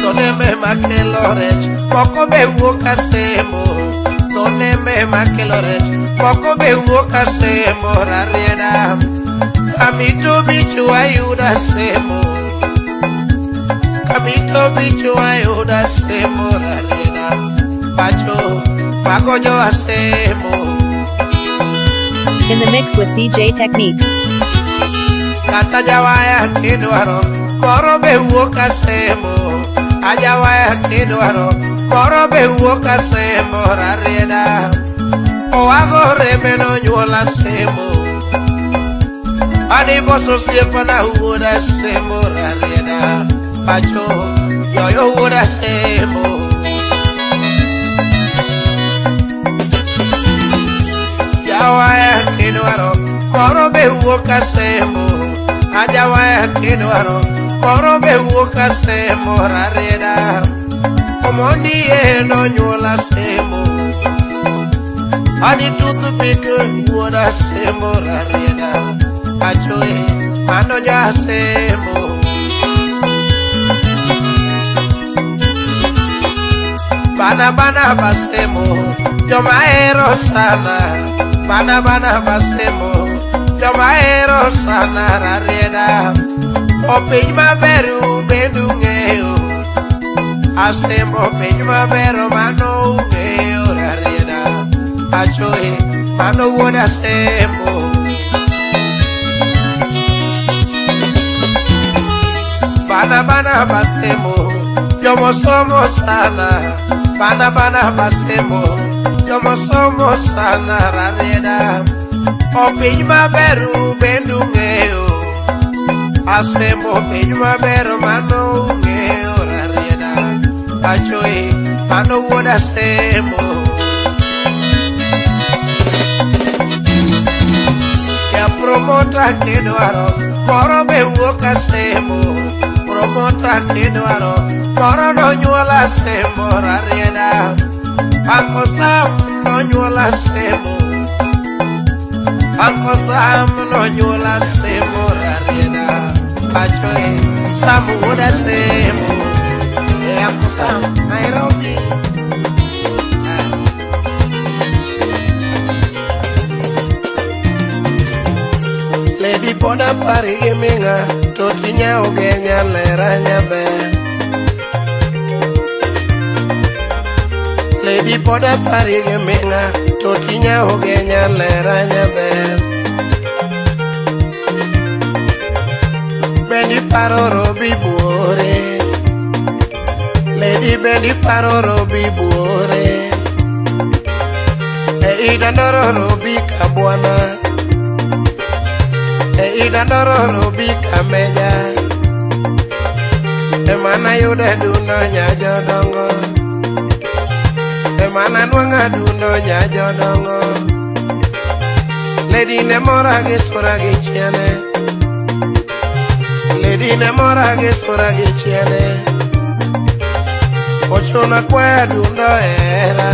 Tonembe makelo rech moko be wuok Asembo, tonembe makelo rech moko be wuok Asembo rarieda. Kamito bicho wayudo Asembo, Kamito bicho wayudo Asembo rarieda pacho mago jo Asembo. In the mix with DJ Techniques. Kata jawaya kidwaro moro be wuok Asembo, ajawaya kidwaro moro be wuok Asembo rarieda. Owago rembe nonyuol Asembo, ani boso osiepana wuod Asembo rarieda pacho yoyo wuod Asembo. Jawaya kidwaro moro be wuok Asembo, ajawaya kidwaro moro be wuok Asembo rarieda. Omondi e nonyuol Asembo, ani toothpick wuod Asembo rarieda pacho e mano jo Asembo. Bana bana basembo joma hero sana, bana bana basembo joma hero sana rarieda. O piny maber bende ung'eyo, Asembo piny maber mano ung'eyo rarieda pacho e mano wuod Asembo. Bana bana basembo jomosomo sana, bana bana basembo jomosomo sana rarieda. O piny maber bende ung'eyo, Asembo piny maber mano ung'eyo rarieda pacho e mano wuod Asembo. Ja promota kidwaro moro be wuok Asembo, promota kidwaro moro nonyuol Asembo rarieda. Uncle Sam nonyuol Asembo, Uncle Sam nonyuol Asembo rarieda pacho e Sam wuod Asembo. E Uncle Sam Nairobi. pari gi ming'a to tinya ugenya lera nyaber. Lady pod apari gi ming'a to tinya ugenya lera nyaber. Bendi paro robi buore. Lady bendi paro robi buore. E idandoro robi kabwana. E idandoro robi kameja. E mana yude dundo nya jodongo. E mana nwang'a dundo nya jodongo. Lady ne mora gi sura gi chiene. Lady ne mora gi sura gi chiene. Ochuna kwaya dundo era.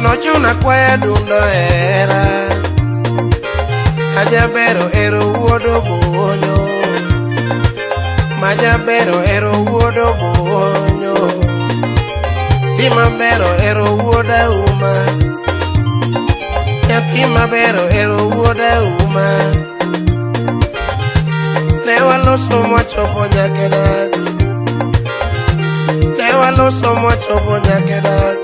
Nochuna kwaya dundo era. Ajabero ero wuodo bonyo. Majabero ero wuodo bonyo. Nyathi mabero ero wuod auma. Nyathi mabero ero wuod auma. Ne waloso mwachopo nyaka dak. Ne waloso mwachopo nyaka dak.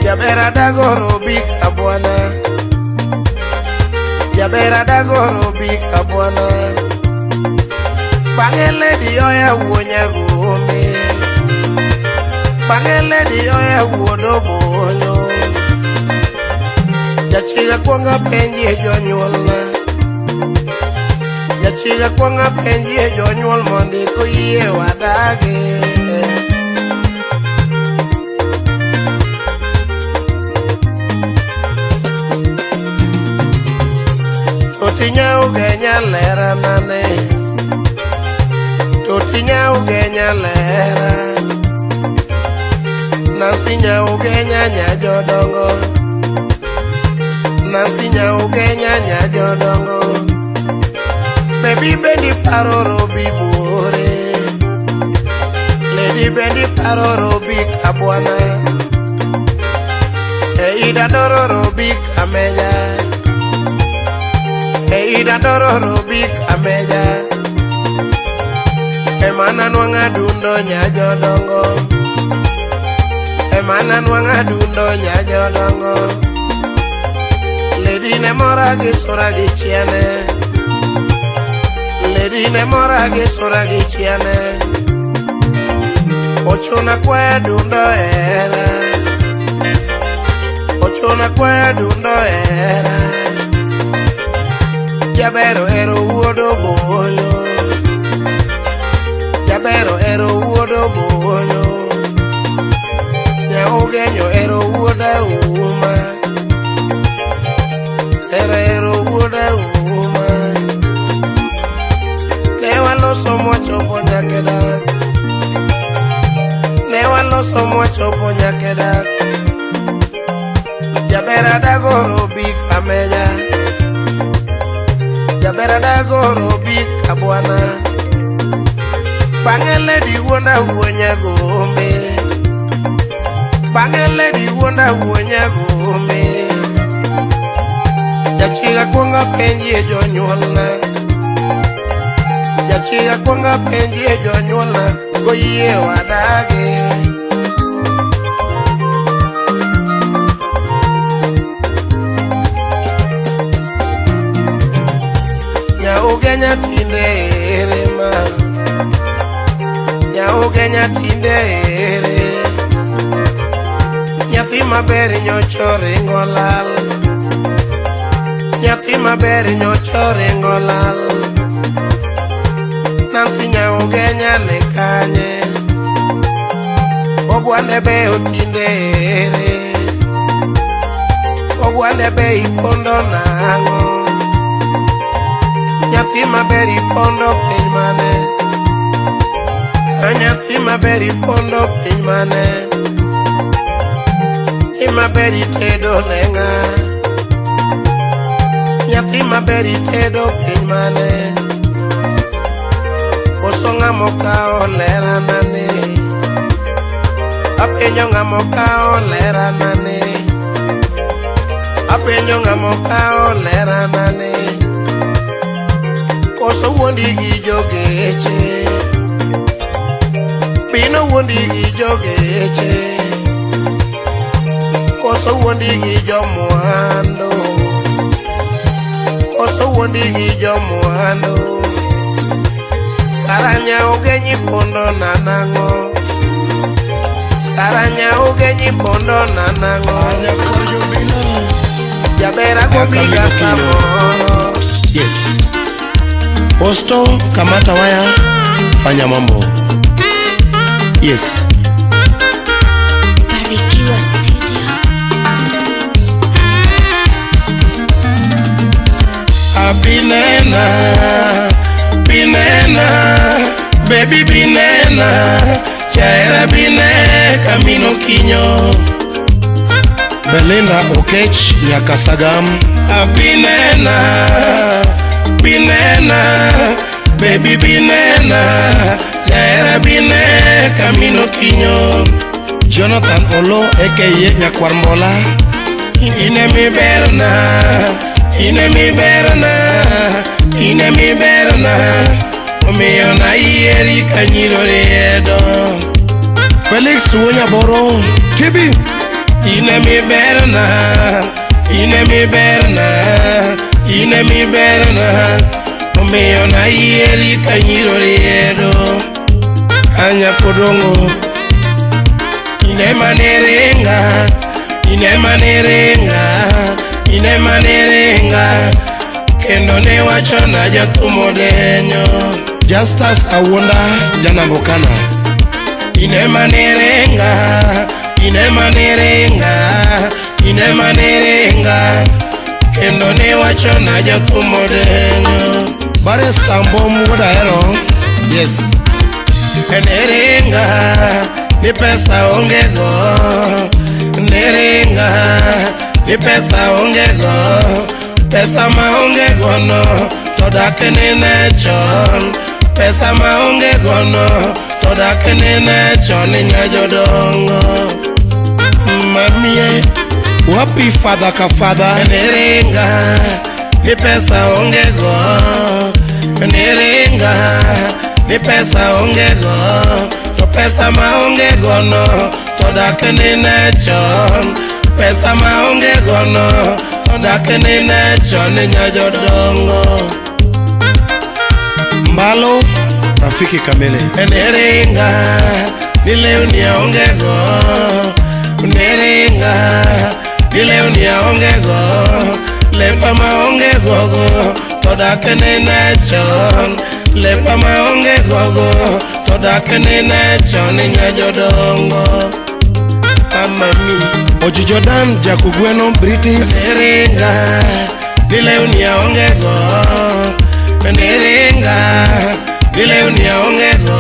Jaber adago robi kabwana. Jaber adago robi kabwana. Bang'e lady oya wuo nyagombe. Bang'e lady oya wuod obonyo. Jachiga kuongo penjie jonyuolna. Jachiga kuongo penjie jonyuol mondo koyie wadagi. Totinya ugenya lera nane. Totinya ugenya lera. Nancy nya ugenya nya jodongo. Nancy nya ugenya nya jodongo. Baby bendi paro robi buore. Lady bendi paro robi kabwana. E idandoro robi kamenya. E idandoro robi kameja. E mana nwang'a dundo nya jodongo. E mana nwang'a dundo nya jodongo. Lady ne mora gi sura gi chiene. Lady ne mora gi sura gi chiene. Ochuna kwaya dundo era. Ochuna kwaya dundo era. Jabero ero wuodo bonyo. Jabero ero wuodo bonyo. Nya ero wuod auma. Era ero wuod auma. Ne waloso mwachopo nyaka dak. Ne waloso mwachopo nyaka dak. Jaber adago robi kameja. Jaber adago robi kabwana. Bang'e lady wuonda wuo nyagombe. Bang'e lady wuonda wuo nyagombe. Jachiga kuongo penjie jonyuolna. Jachiga kuongo penjie jonyuolna goyie wadagi. Nya ugenya tinde ere ma. Nya ugenya tinde ere. Nyathi maber nyocho ringo lal. Nyathi maber nyocho ringo lal. Nancy nya ugenya ne kanye. Ogwande be otinde ere. Ogwande be ipondo nang'o. Nyathi maber ipondo piny mane. Nyathi maber ipondo piny mane. Nyathi maber itedo ne ng'a. Nyathi maber itedo piny mane. Koso ng'ama okawo lera nane. Apenjo ng'ama okawo lera nane. Apenjo ng'ama okawo lera nane. Koso wuondi gi jogeche. Bino wuondi gi jogeche. Koso wuondi gi jomwando. Koso wuondi gi jomwando. Karanya ogenyi pondo na nang'o. Karanya ogenyi pondo na nang'o. Jaber agombiga samoro. Yes. Osto, kamata waya, fanya mambo. Yes. Barikiwa Studio. Abinena, binena, baby binena, chaera bine kamino kinyo. Belinda Okech Nyakasagam. Abinena, binena, baby binena, chaera bine kamino kinyo. Jonathan Olo aka Nyakwar Mbola. Ine mi berna, ine mi berna, ine mi berna, omiyo na yieri ka nyiro riedo. Felix Wuonyaboro, Tibi. Ine mi berna, ine mi berna, ine mi berna, omiyo na yieri ka nyiro riedo. Anya kodongo, ine maneringa, ine maneringa, ine maneringa, kendo ne wacho na jathumo denyo. Justus Awuonda Janambokana. Ine maneringa, ine maneringa, ine maneringa, kendo ne wacho na jathumo denyo. Barrister Mbom wuod Ahero. Yes. Neringa, ni pesa onge go. Neringa, ni pesa onge go. Pesa ma onge go no, to dak nine chon. Pesa ma onge go no, to dak nine chon nya jodongo. Mamie, wapi father ka father. Neringa, ni pesa onge go. Neringa, ni pesa onge go. To pesa ma onge go no, to dak nine chon. Pesa ma onge go no, to dak nine chon nya jodongo. Mbalo, rafiki kamili. Neringa, ni lewni aonge go. Neringa, ni lewni aonge go. Lepa ma onge go go, to dak nine chon. Lepa ma onge go go, to dak nine chon nya jodongo. Amami, Oji Jordan Jakugweno British. Neringa, ni lewni aonge go. Neringa, ni lewni aonge go.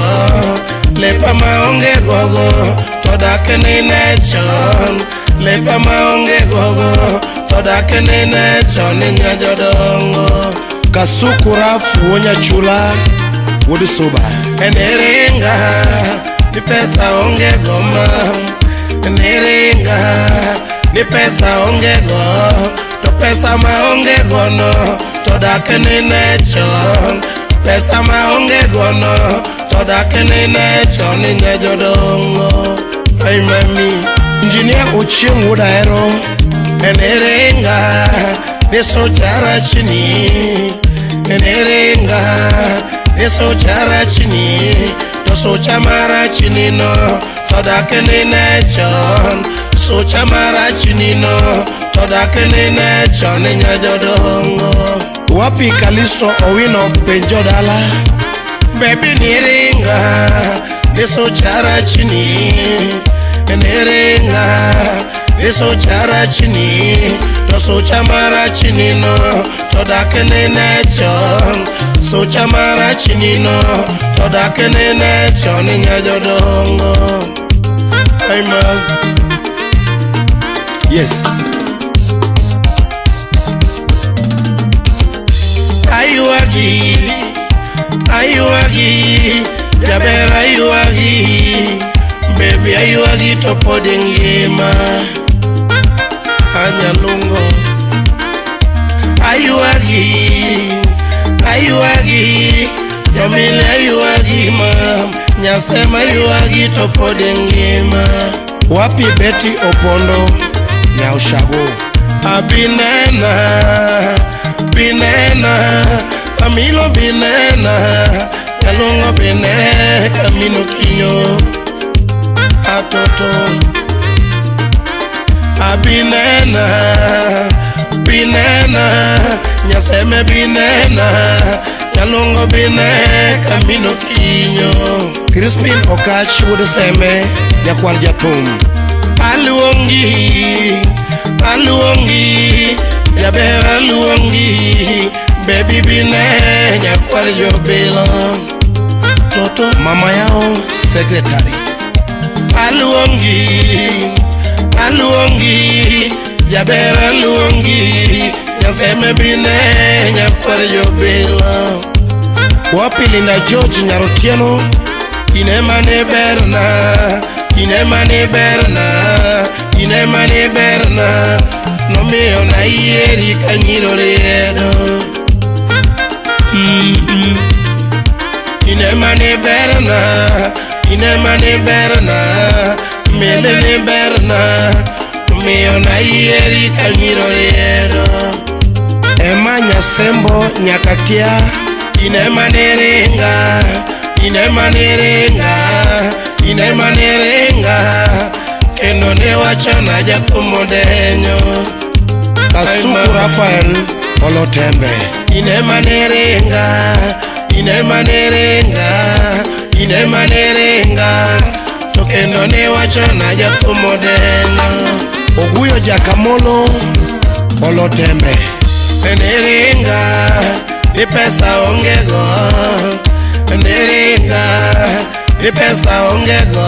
Lepa ma onge go go, to dak nine chon. Lepa ma onge go go, to dak nine chon nya jodongo. Kasuku Raf Wuonya Chula Wuod Suba. Neringa, ni pesa onge go ma. Neringa, ni pesa onge go. To pesa ma onge go no, to dak nine chon. Pesa ma onge go no, to dak nine chon nya jodongo. Ai mami, Engineer Ochieng wuod Ahero. Neringa, ni socha rachni. Neringa, ni socha rachni. To socha marachni no, to dak nine chon. Socha marachni no, to dak nine chon nya jodongo. Wapi Kalisto Owino penjo dala. Baby niringa, ni socha rachni. Neringa, ni socha rachni. To socha marachni no, to dak nine chon. Socha marachni no, to dak nine chon nya jodongo. Ay ma. Yes. Ayuagi, ayuagi, jaber ayuagi, baby ayuagi to pod ngima. Anyalungo. Ayuagi, Aywagi, Jamila aywagi mam, Nyasema aywagi to pod ngima. Wapi Betty Opondo, Nyaushago. Abinena, binena, Amilo binena, Kalongo bine, Kamino kinyo. Atoto. Abinena, binena, Nyaseme binena, Nyalongo bine, Kamino kinyo. Crispin Okach wuod Seme, nyakwar jathum. Aluongi, aluongi, jaber aluongi, baby bine, nyakwar jobilo. Toto mama yao secretary. Aluongi, aluongi, jaber aluongi, Nyaseme bine, nyakwar jobilo. Wapi Linda George Nyarotieno, inema ne berna, inema ne berna, inema ne berna, nomiyo nayieri ka nyiro riedo. Inema ne berna, inema ne berna, mele ne berna, nomiyo nayieri ka nyiro riedo. Ema Nyasembo nyakakia, inema ne ringa, inema ne ringa, inema ne ringa, kendo ne wachona jakumo denyo. Kasuku Rafael Olotembe, inema ne ringa, inema ne ringa, inema ne ringa, to kendo ne wachona jakumo denyo. Oguyo Jakamolo Olotembe, ne ringa, ni pesa onge go, ne ringa, ni pesa onge go,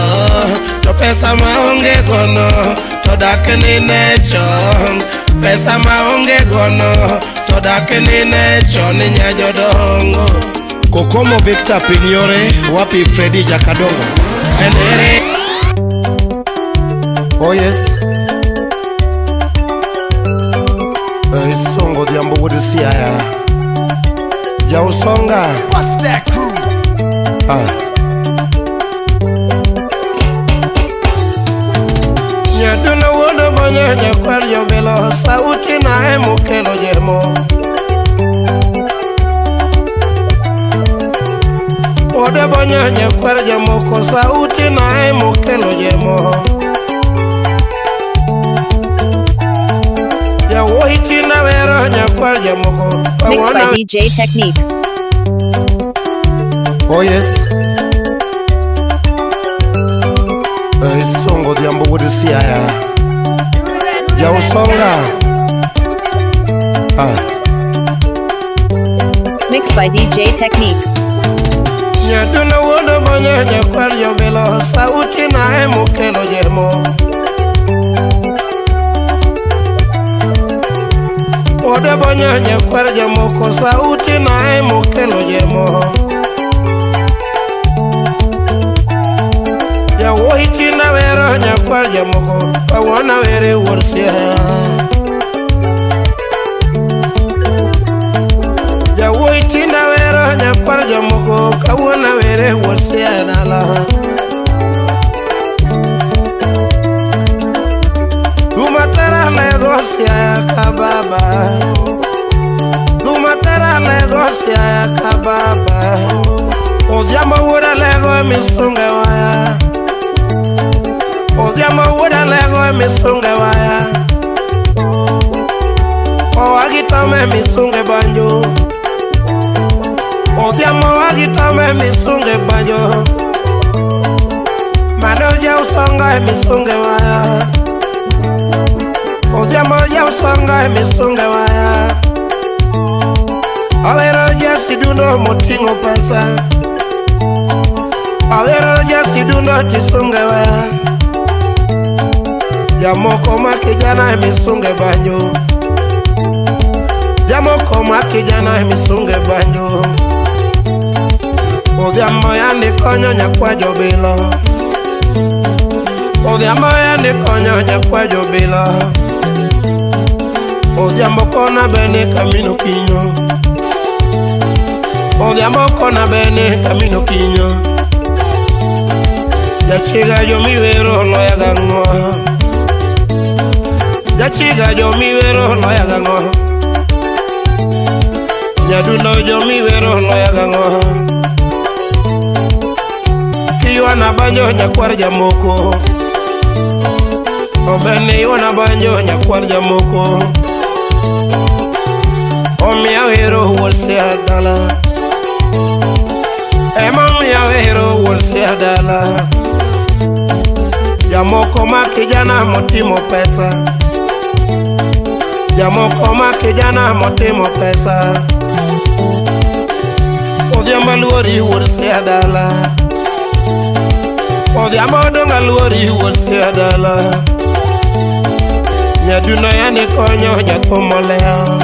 to pesa ma onge go no, to dak ni ne chon. Pesa ma onge go no, to dak ni ne chon nya jodongo. Kokomo Victor Pinyore, wapi Freddy Jakadongo. Enere. Oh yes. Isongo Odhiambo wuod Siaya. Jausonga. Bust that crew. Ah. Nyaduno wuod Bonyo nyakwar jobilo, sauti na emokelo jemo. Wuod Bonyo nyakwar jomoko, sauti na emokelo jemo. Jawuoyi tinda wero nyakwar jomoko. Mixed by DJ Techniques. Oh yes. Isongo Odhiambo wuod Siaya. Jausonga. Ah. Mixed by DJ Techniques. Nyaduno wuod Bonyo nyakwar jobilo, sauti na emokelo jemo. Wuod Bonyo nyakwar jomoko, sauti na emokelo jemo. Jawuoyi tinda wero nyakwar jomoko, kawuono were wuod Siaya. Jawuoyi tinda wero nyakwar jomoko, kawuono were wuod Siaya dala. Tumatera lego Siaya ka baba, Tumatera lego Siaya ka baba. Odhiambo wuod Alego misunge waya, Odhiambo wuod Alego misunge waya. Owagi tame misunge banjo, Odhiambo owagi tame misunge banjo. Mano jausonga misunge waya, Odhiambo jausonga misunge waya. Awero jasidundo moting'o pesa, Awero jasidundo tisunge waya. Jamoko ma kijana misunge banjo, Jamoko ma kijana misunge banjo. Odhiambo yandi konyo nyakwa jobilo, Odhiambo yandi konyo nyakwa jobilo. Odhiambo kona bene kamino kinyo. Odhiambo kona bene kamino kinyo. Jachiga jomiwero loya gang'o. Jachiga jomiwero loya gang'o. Nyadundo jomiwero loya gang'o. Kiywana banjo nyakwar jamoko. Obene ywana banjo nyakwar jamoko. Omiya wero wuod Siaya dala. Ema omiya wero wuod Siaya dala. Jamoko ma kijana motimo pesa. Jamoko ma kijana motimo pesa. Odhiambo luori wuod Siaya dala. Odhiambo donga luori wuod Siaya dala. Nyadundo yani konyo jathum moleo.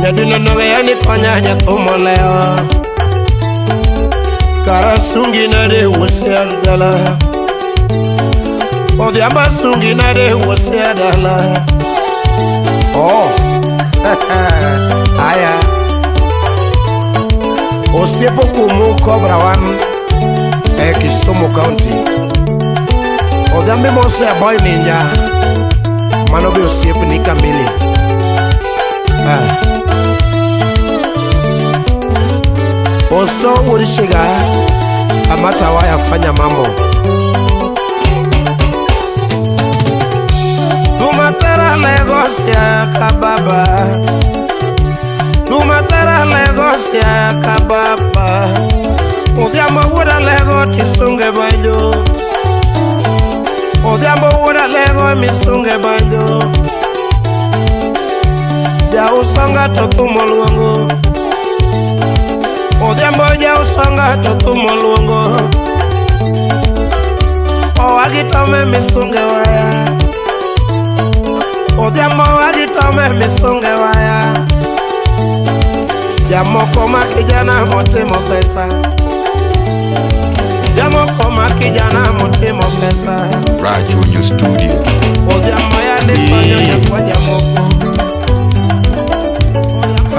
Nyadundo noge yani konya jathum moleo. Kara sungi nade wuod Siaya dala. Odhiambo sungi nade wuod Siaya dala. Oh. Aya. Osiepo kumu Cobra 1 e Kisumu County. Odhiambo mose a boy ninja. Mano be osiepni kamili. Ah. Osto wuod Shiga Amata waya fanya mambo. Tumatera Lagos ya kababa. Tumatera Lagos ya kababa. Odhiambo wuoda Lego tisunge banjo. Odhiambo wuoda Lego misunge banjo. Jausonga to thumo luongo. Odhiambo jausonga to thumo luongo. Owagi tome misunge waya. Odhiambo owagi tome misunge waya. Jamoko ma kijana motimo pesa. Jamoko ma kijana motimo pesa. Rachuonyo Studio. Odhiambo yande konyo nyakwa jamoko.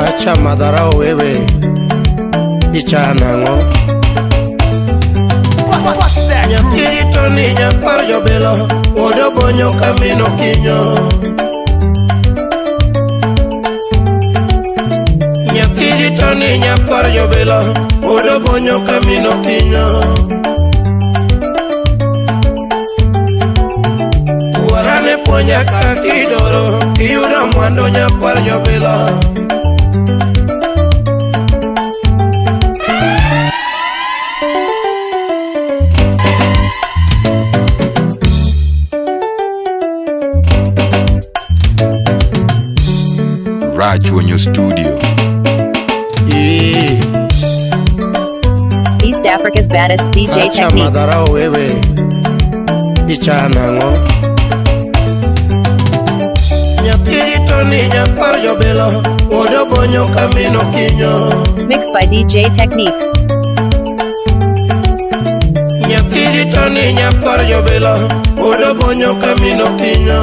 Acha madharau wewe. Ichanang'o. Nyathi to ni nyakwar jobilo. Wuod Obonyo kamino kinyo. Nyathi to ni nyakwar jobilo. Wuod Obonyo kamino kinyo. Wuora ne puonja kaka idoro. Iyudo mwandu nyakwar jobilo. Rachuonyo Studio. East Africa's baddest DJ Acha Techniques. madharau wewe. Ichanang'o. Nyathi to ni nyakwar jobilo. Wuod Obonyo kamino kinyo. Mixed by DJ Techniques. Nyathi to ni nyakwar jobilo. Wuod Obonyo kamino kinyo.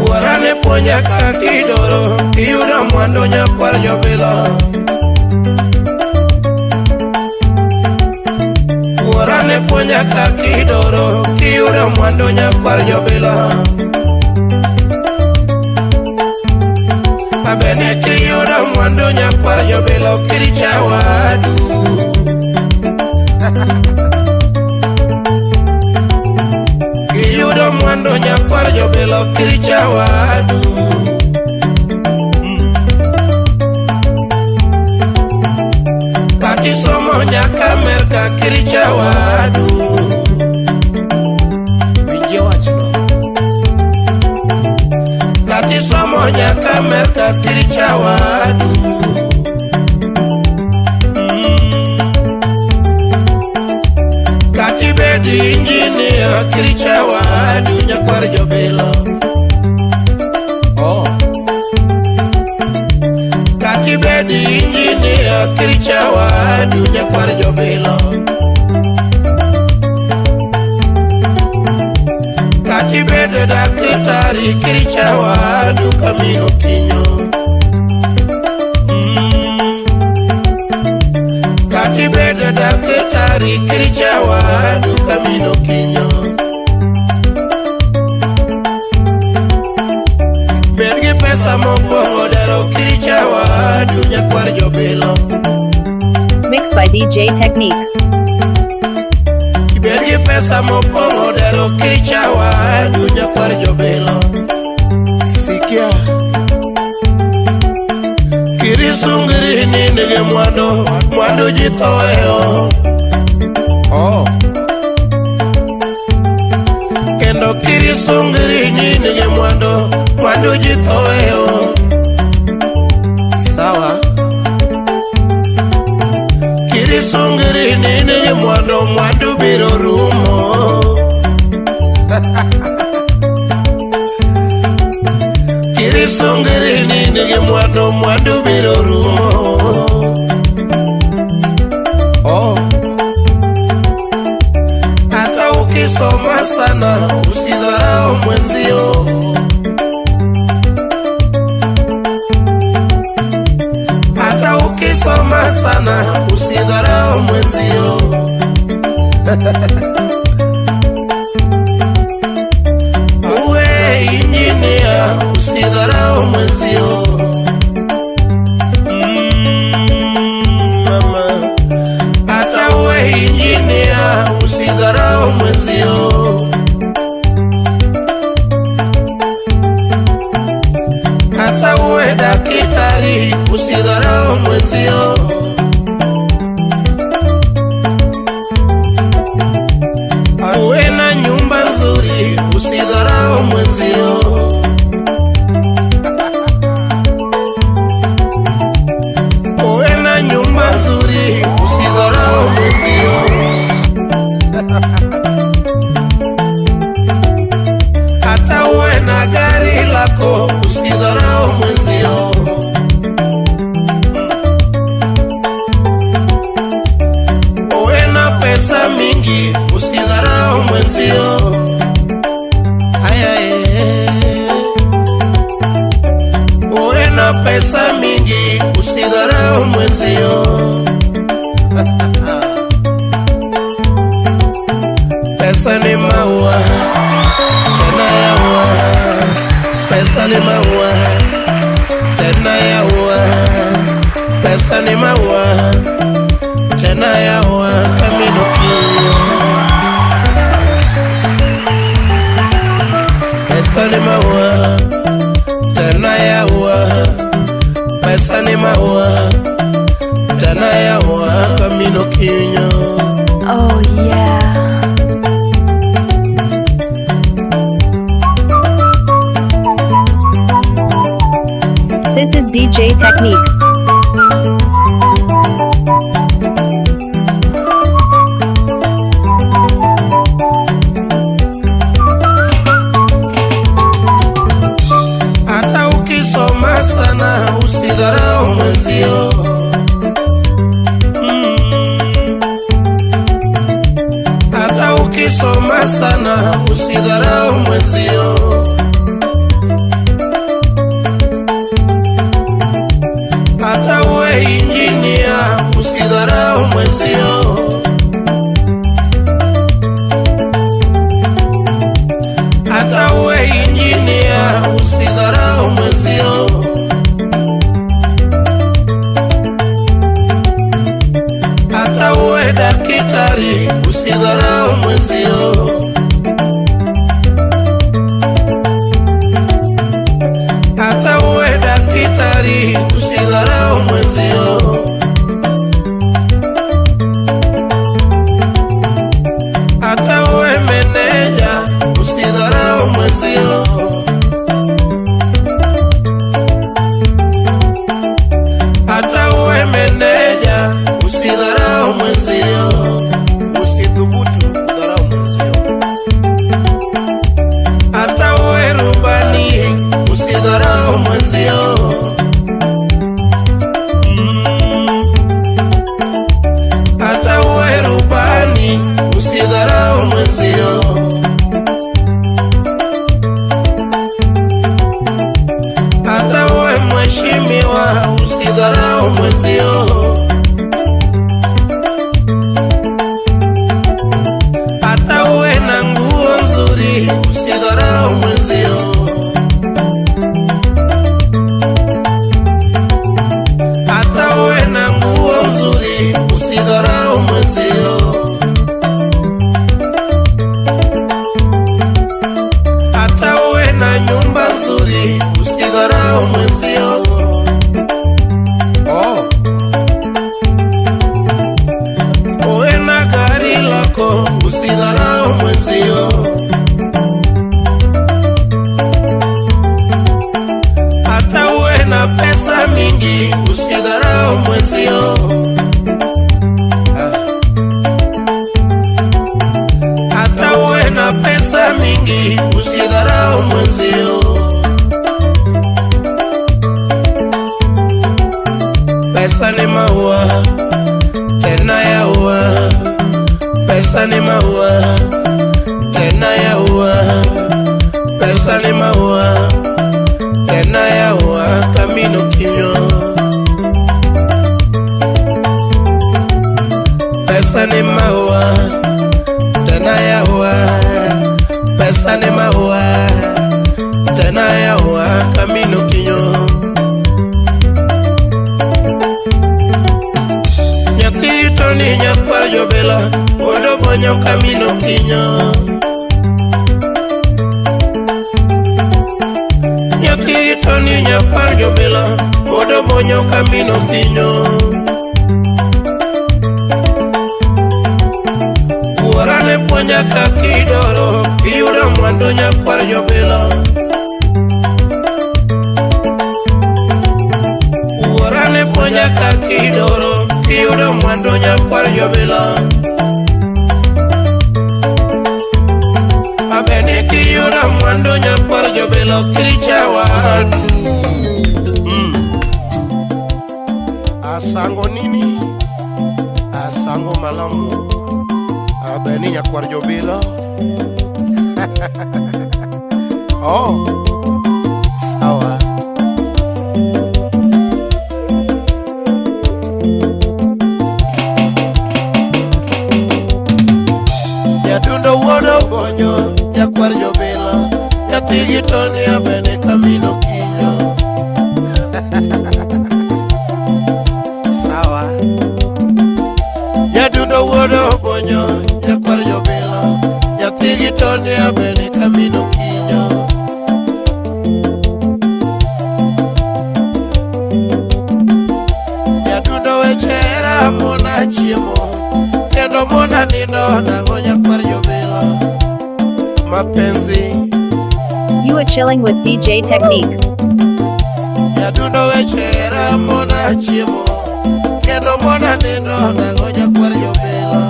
Wuora ne puonja kaka idoro. Iyudo mwandu nyakwar jobilo. Wuora ne puonja kaka idoro. Iyudo mwandu nyakwar jobilo. Abene kiyudo mwandu nyakwar jobilo kiricha wadu. Kiyudo mwandu nyakwar jobilo kiricha wadu. Kati somo nyaka Amerka kiricha wadu. Winjie wachno. Kati somo nyaka Amerka kiricha wadu. Kati bedi injinia kiricha wadu nyakwar jobilo. Oh. Kati bedi injinia kiricha wadu nyakwar jobilo. Kata ibedo daktari kiricha wadu kamino kinyo. Kata ibedo daktari kiricha wadu kamino kinyo. Bed gi pesa mopong'o dero kiricha wadu nyakwar jobilo. Mixed by DJ Techniques. Bed gi pesa mopong'o dero kiricha wadu nyakwar jobilo. Sikia. Kirisungiri ni nigi mwandu, mwandu ji thoeyo. Oh. Kendo kirisungiri ni nigi mwandu, mwandu ji thoeyo. Sawa. Kirisungiri ni nigi mwandu, mwandu biro rumo. Kirisungiri ni nigi mwandu, mwandu biro rumo. Oh. Hata ukisoma sana usidharau mwenzio. Hata ukisoma sana usidharau mwenzio. Uwe injinia usidharau mwenzio. Mama. Hata uwe injinia usidharau mwenzio. Hata uwe daktari usidharau mwenzio. Uwe na nyumba nzuri usidharau mwenzio. Uwe na nyumba nzuri usidharau mwenzio. Hata uwe na gari lako usidharau mwenzio. Uwe na pesa mingi usidharau mwenzio. Aya, uwe na pesa mingi usidharau mwenzio. Pesa ni maua tena yaua. Pesa ni maua tena yaua. Pesa ni maua tena yaua kamino kinyo. Pesa ni maua tena yaua. Pesa ni maua tena yaua kamino kinyo. Oh yeah. This is DJ Techniques. Hata ukisoma sana usidharau mwenzio. Hata ukisoma sana usidharau mwenzio. Hata uwe injinia usidharau mwenzio. Hata uwe injinia usidharau mwenzio. Hata uwe daktari usidharau mwenzio. Hata uwe daktari usidharau mwenzio. Hata uwe meneja usidharau mwenzio. Hata uwe meneja usidharau mwenzio. Usithubutu kudharau mwenzio. usidharau mwenzio. Hata uwe na nguo nzuri, usidharau mwenzio. Hata uwe na nguo nzuri, usidharau mwenzio. Hata uwe na nyumba nzuri, usidharau mwenzio. Oh. Uwe na gari lako, usidharau mwenzio. Hata uwe na pesa mingi, usidharau mwenzio. Hata uwe na pesa mingi, usidharau mwenzio. Pesa ni maua, tena yaua. Pesa ni maua, tena yaua. Pesa ni maua, tena yaua. Kamino kinyo. Pesa ni maua, tena yaua. Pesa ni maua, tena yaua. Kamino kinyo. Nyathi to ni nyakwar jobela, wuod Obonyo kamino kinyo. Nyathi to ni nyakwar jobela, wuod Obonyo kamino kinyo. Wuora ne puonja kaka idoro, iyudo mwandu nyakwar jobela. Wuora ne puonja kaka idoro, iyudo mwandu nyakwar jobela. Abeni kiyudo mwandu nyakwar jobela, okiricha wadu. Asango nini? Asango malamu. Abeni nyakwar jobela. Oh, sawa. Nyadundo wuod Obonyo, nyakwar jobela, nyathigi to ni Abeni kamino kinyo. Sawa. Nyadundo wuod Obonyo, nyakwar jobela, nyathigi to ni Abeni kamino kinyo. Nyadundo weche hera mona chiemo, kendo mona nindo nang'o nyakwar jobela. Mapenzi. You are chilling with DJ Techniques. Nyadundo weche hera mona chiemo, kendo mona nindo nang'o nyakwar jobela.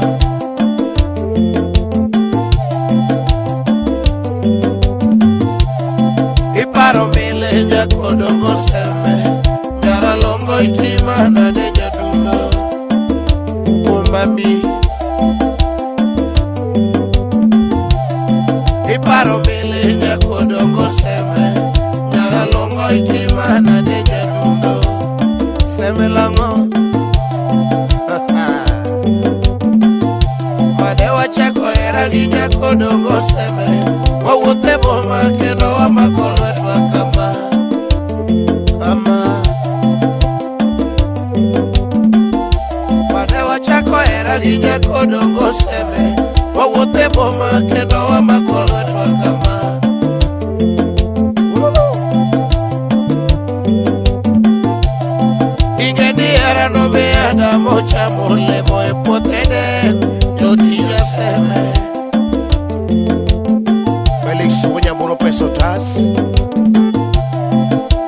Iparo mile nyakodongo seme, nyaralongo itima nade nyadundo. Umami. Iparo mile nyakodongo seme, nyaralongo itima nade nyadundo. Seme lang'o? Mane wachako hera gi nyakodongo seme, wawuotho e boma kendo wamako lwetwa kama kama. Mane wachako hera gi nyakodongo seme, wawuotho e boma kendo wamako lwetwa kama. Ulolo. Ing'e ni hera nomiyo Adam ochamo olemo e puoth Eden, jotija seme. Felix Wonyamuro Pesotas.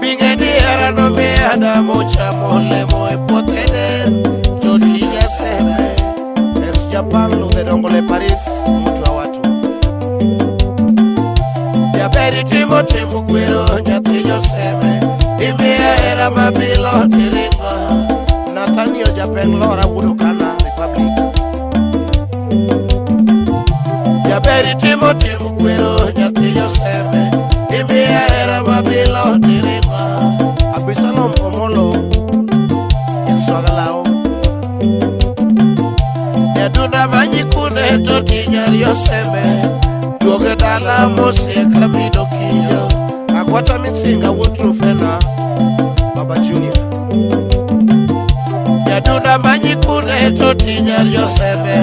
Ing'e ni hera nomiyo Adam ochamo olemo e puoth Eden, jotija seme. Ex Japan Ludhe Dongole Paris, mtu wa watu. Jaber itimo timo kwero nyathi joseme, imiya hera mabilo tiringo. Nathaniel Japeng Lora wuod Okana Republic. Jaber itimo timo kwero nyathi joseme, imiya hera mabilo tiringo. Abisalom Omolo Josembe duoge dala mosie kamido kinyo agwata mitsinga wuod Rufena Baba Junior Jadunda manyikune to tinyar Josembe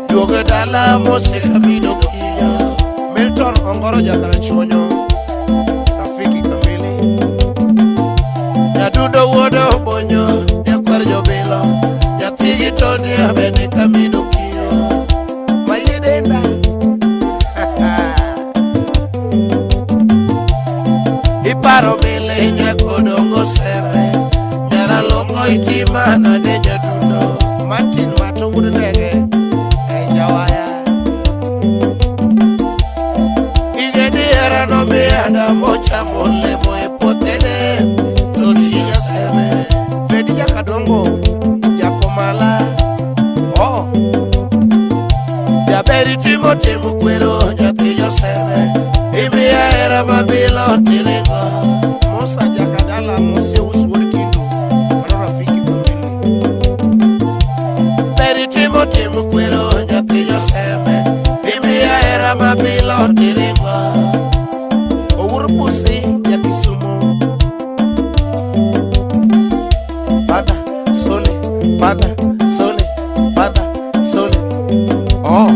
duoge dala mosie kamido kinyo Milton Ongoro Jakarachuonyo Rafiki kamili Nyadundo wuod Obonyo nyakwar Jobilo nyathigi Tony abende kamido kinyo Mayedenda Iparo mile nyakodongo seme Nyaralongo itima nade nyadundo Martin Mato wuod Ndege ei Jawaya Ing'e ni hera nomiyo Adam ochamo olemo e puothene to tija seme Fredi Jakadongo Jakomala oh Jaber itimo timo kwero nyathi Joseme imiya hera mabilo tiringo Musa Jakadala Musia Usuod Kindu mano rafiki kamili Ber itimo timo kwero nyathi Joseme imiya hera mabilo tiringo Owuor Pusi ja Kisumu Panda sole panda sole panda sole oh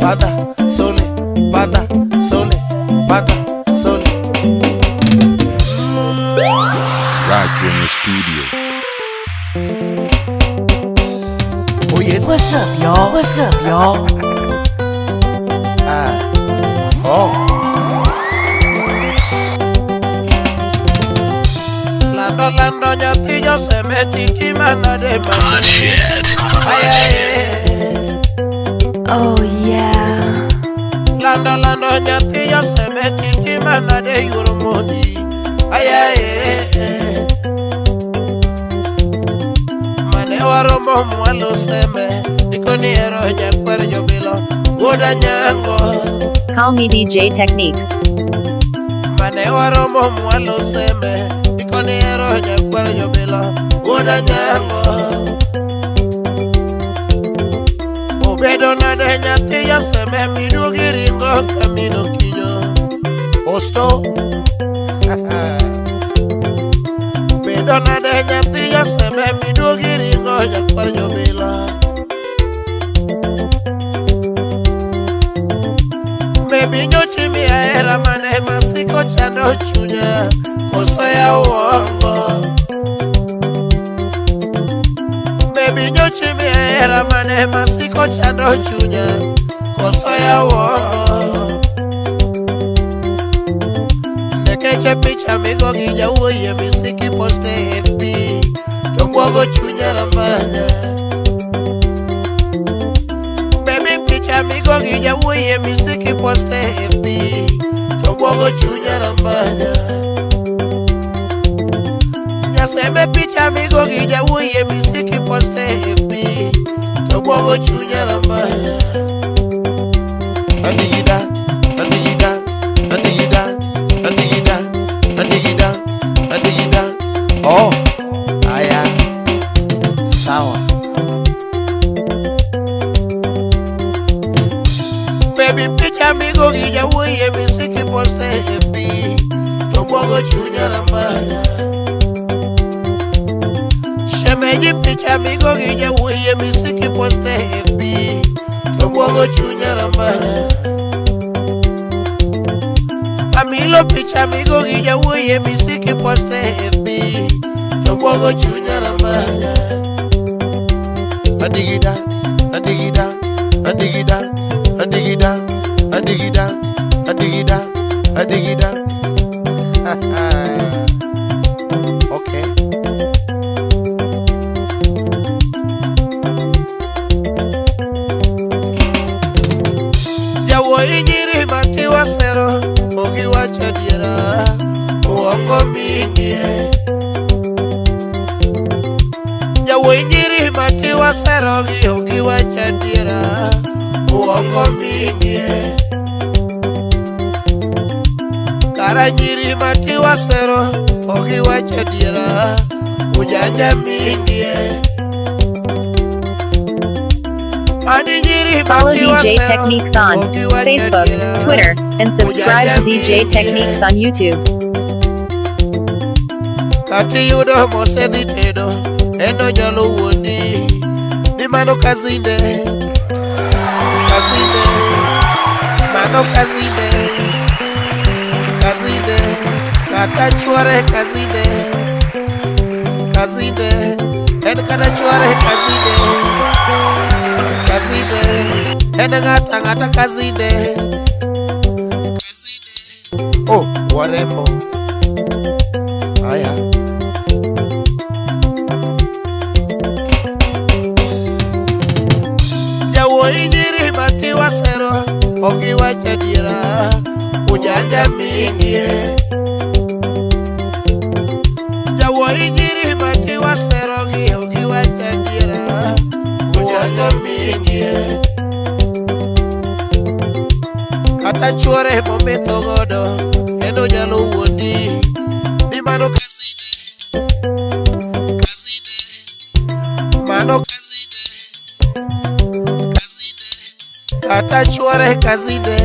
Panda sole panda sole panda sole Rachuonyo Studio. Oh yes. What's up, y'all? What's up, y'all? Ah. Oh. Lando lando nyathi Joseme titi manade ma. Hot shit. Ay, Hot ay, shit. ay. Oh yeah. Lando lando nyathi Joseme titi manade yur modi. Ay, ay, ay. Mane waromo mwalo seme dikoni ero nyakwar Jobilo wuod Anyango. Call me DJ Techniques. Mane waromo mwalo seme dikoni ero nyakwar Jobilo wuod Anyango. Obedo nade nyathi Joseme miduogi ringo kamino kinyo Osto. Bedo nade nyathi Joseme miduogi ringo nyakwar Jobilo. Maybe nyochi miya hera mane masiko chando chunya koso ya uongo. Maybe nyochi miya hera mane masiko chando chunya koso ya uongo. Nekeche picha migo gi jawuoyi e misiki poste FB to bwogo chunya ramanya. Baby picha migo gi jawuoyi e misiki poste FB to bwogo chunya ramanya. Nyaseme picha migo gi jawuoyi e misiki poste FB to bwogo chunya ramanya. Andigida, andigida, andigida, andigida, andigida, andigida. Oh, aya, sawa. Baby picha migo gi jawuoyi e misiki poste FB to bwogo chunya ramanya. Shemeji picha migo gi jawuoyi e misiki poste FB to bwogo chunya ramanya. Amilo picha migo gi jawuoyi e misiki poste FB to bwogo chunya ramanya. Adigida, adigida, adigida, adigida, adigida, adigida, adigida. Okay. Jawuoyi nyiri matiwa sero ogiwacho adiera uongo minie. Jawuoyi nyiri matiwa sero gi ogiwacho adiera uongo minie. Kara nyiri matiwa sero ogiwacho adiera Ujanja mingie. Follow DJ Techniques on Facebook, Twitter, and subscribe to DJ Techniques on YouTube. Kati yudo mosedhi tedo, en onyalo wuondi ni mano kazine, kazine, mano kazine, kazine, kata chuore kazine, kazine, en kata chuore kazine, kazine, en ng'ata ng'ata kazine, kazine. Oh, warembo. Aya. Jawuoyi nyiri matiwa sero, ok giwach adiera, ujanja mingie. Jawuoyi nyiri matiwa sero gi ok giwach adiera, ujanja mingie. Kata chuore mometho godo, en onyalo wuondi ni mano kazine, kazine, mano kazine, kazine, kata chuore kazine,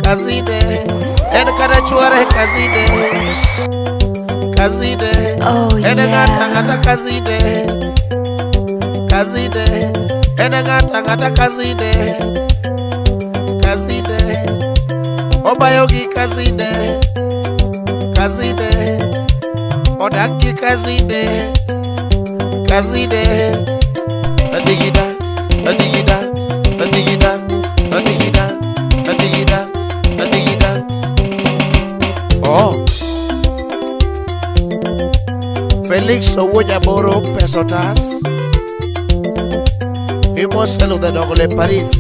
kazine, en kata chuore kazine, kazine, Oh en ng'ata ng'ata yeah. kazine, kazine, en ng'ata ng'ata kazine, kazine, obayo gi kazine, kazine, odak gi kazine, kazine, adigida, adigida, adigida, adigida, adigida, adigida. Oh. Felix Owuo Jaboro Pesotas Imoselo the Dogole Paris.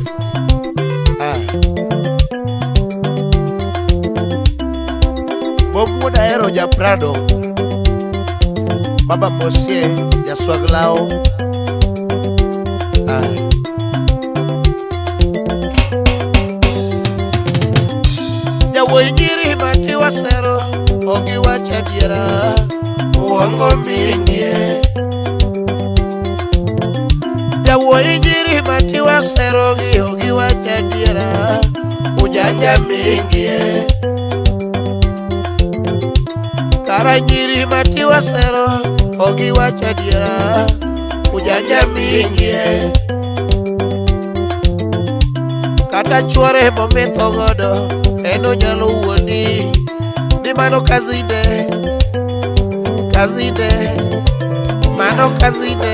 Ah. Bob Wuod Ahero ja Prado Baba Mosie Jaswaglao. Ah. Jawuoyi nyiri matiwa sero ok giwach adiera, uongo mingie. Jawuoyi nyiri matiwa sero gi ok giwach adiera, ujanja mingie. Kara nyiri matiwa sero ok giwach adiera, ujanja mingie. Kata chuore mometho godo, en onyalo wuondi ni mano kazine, kazine, mano kazine,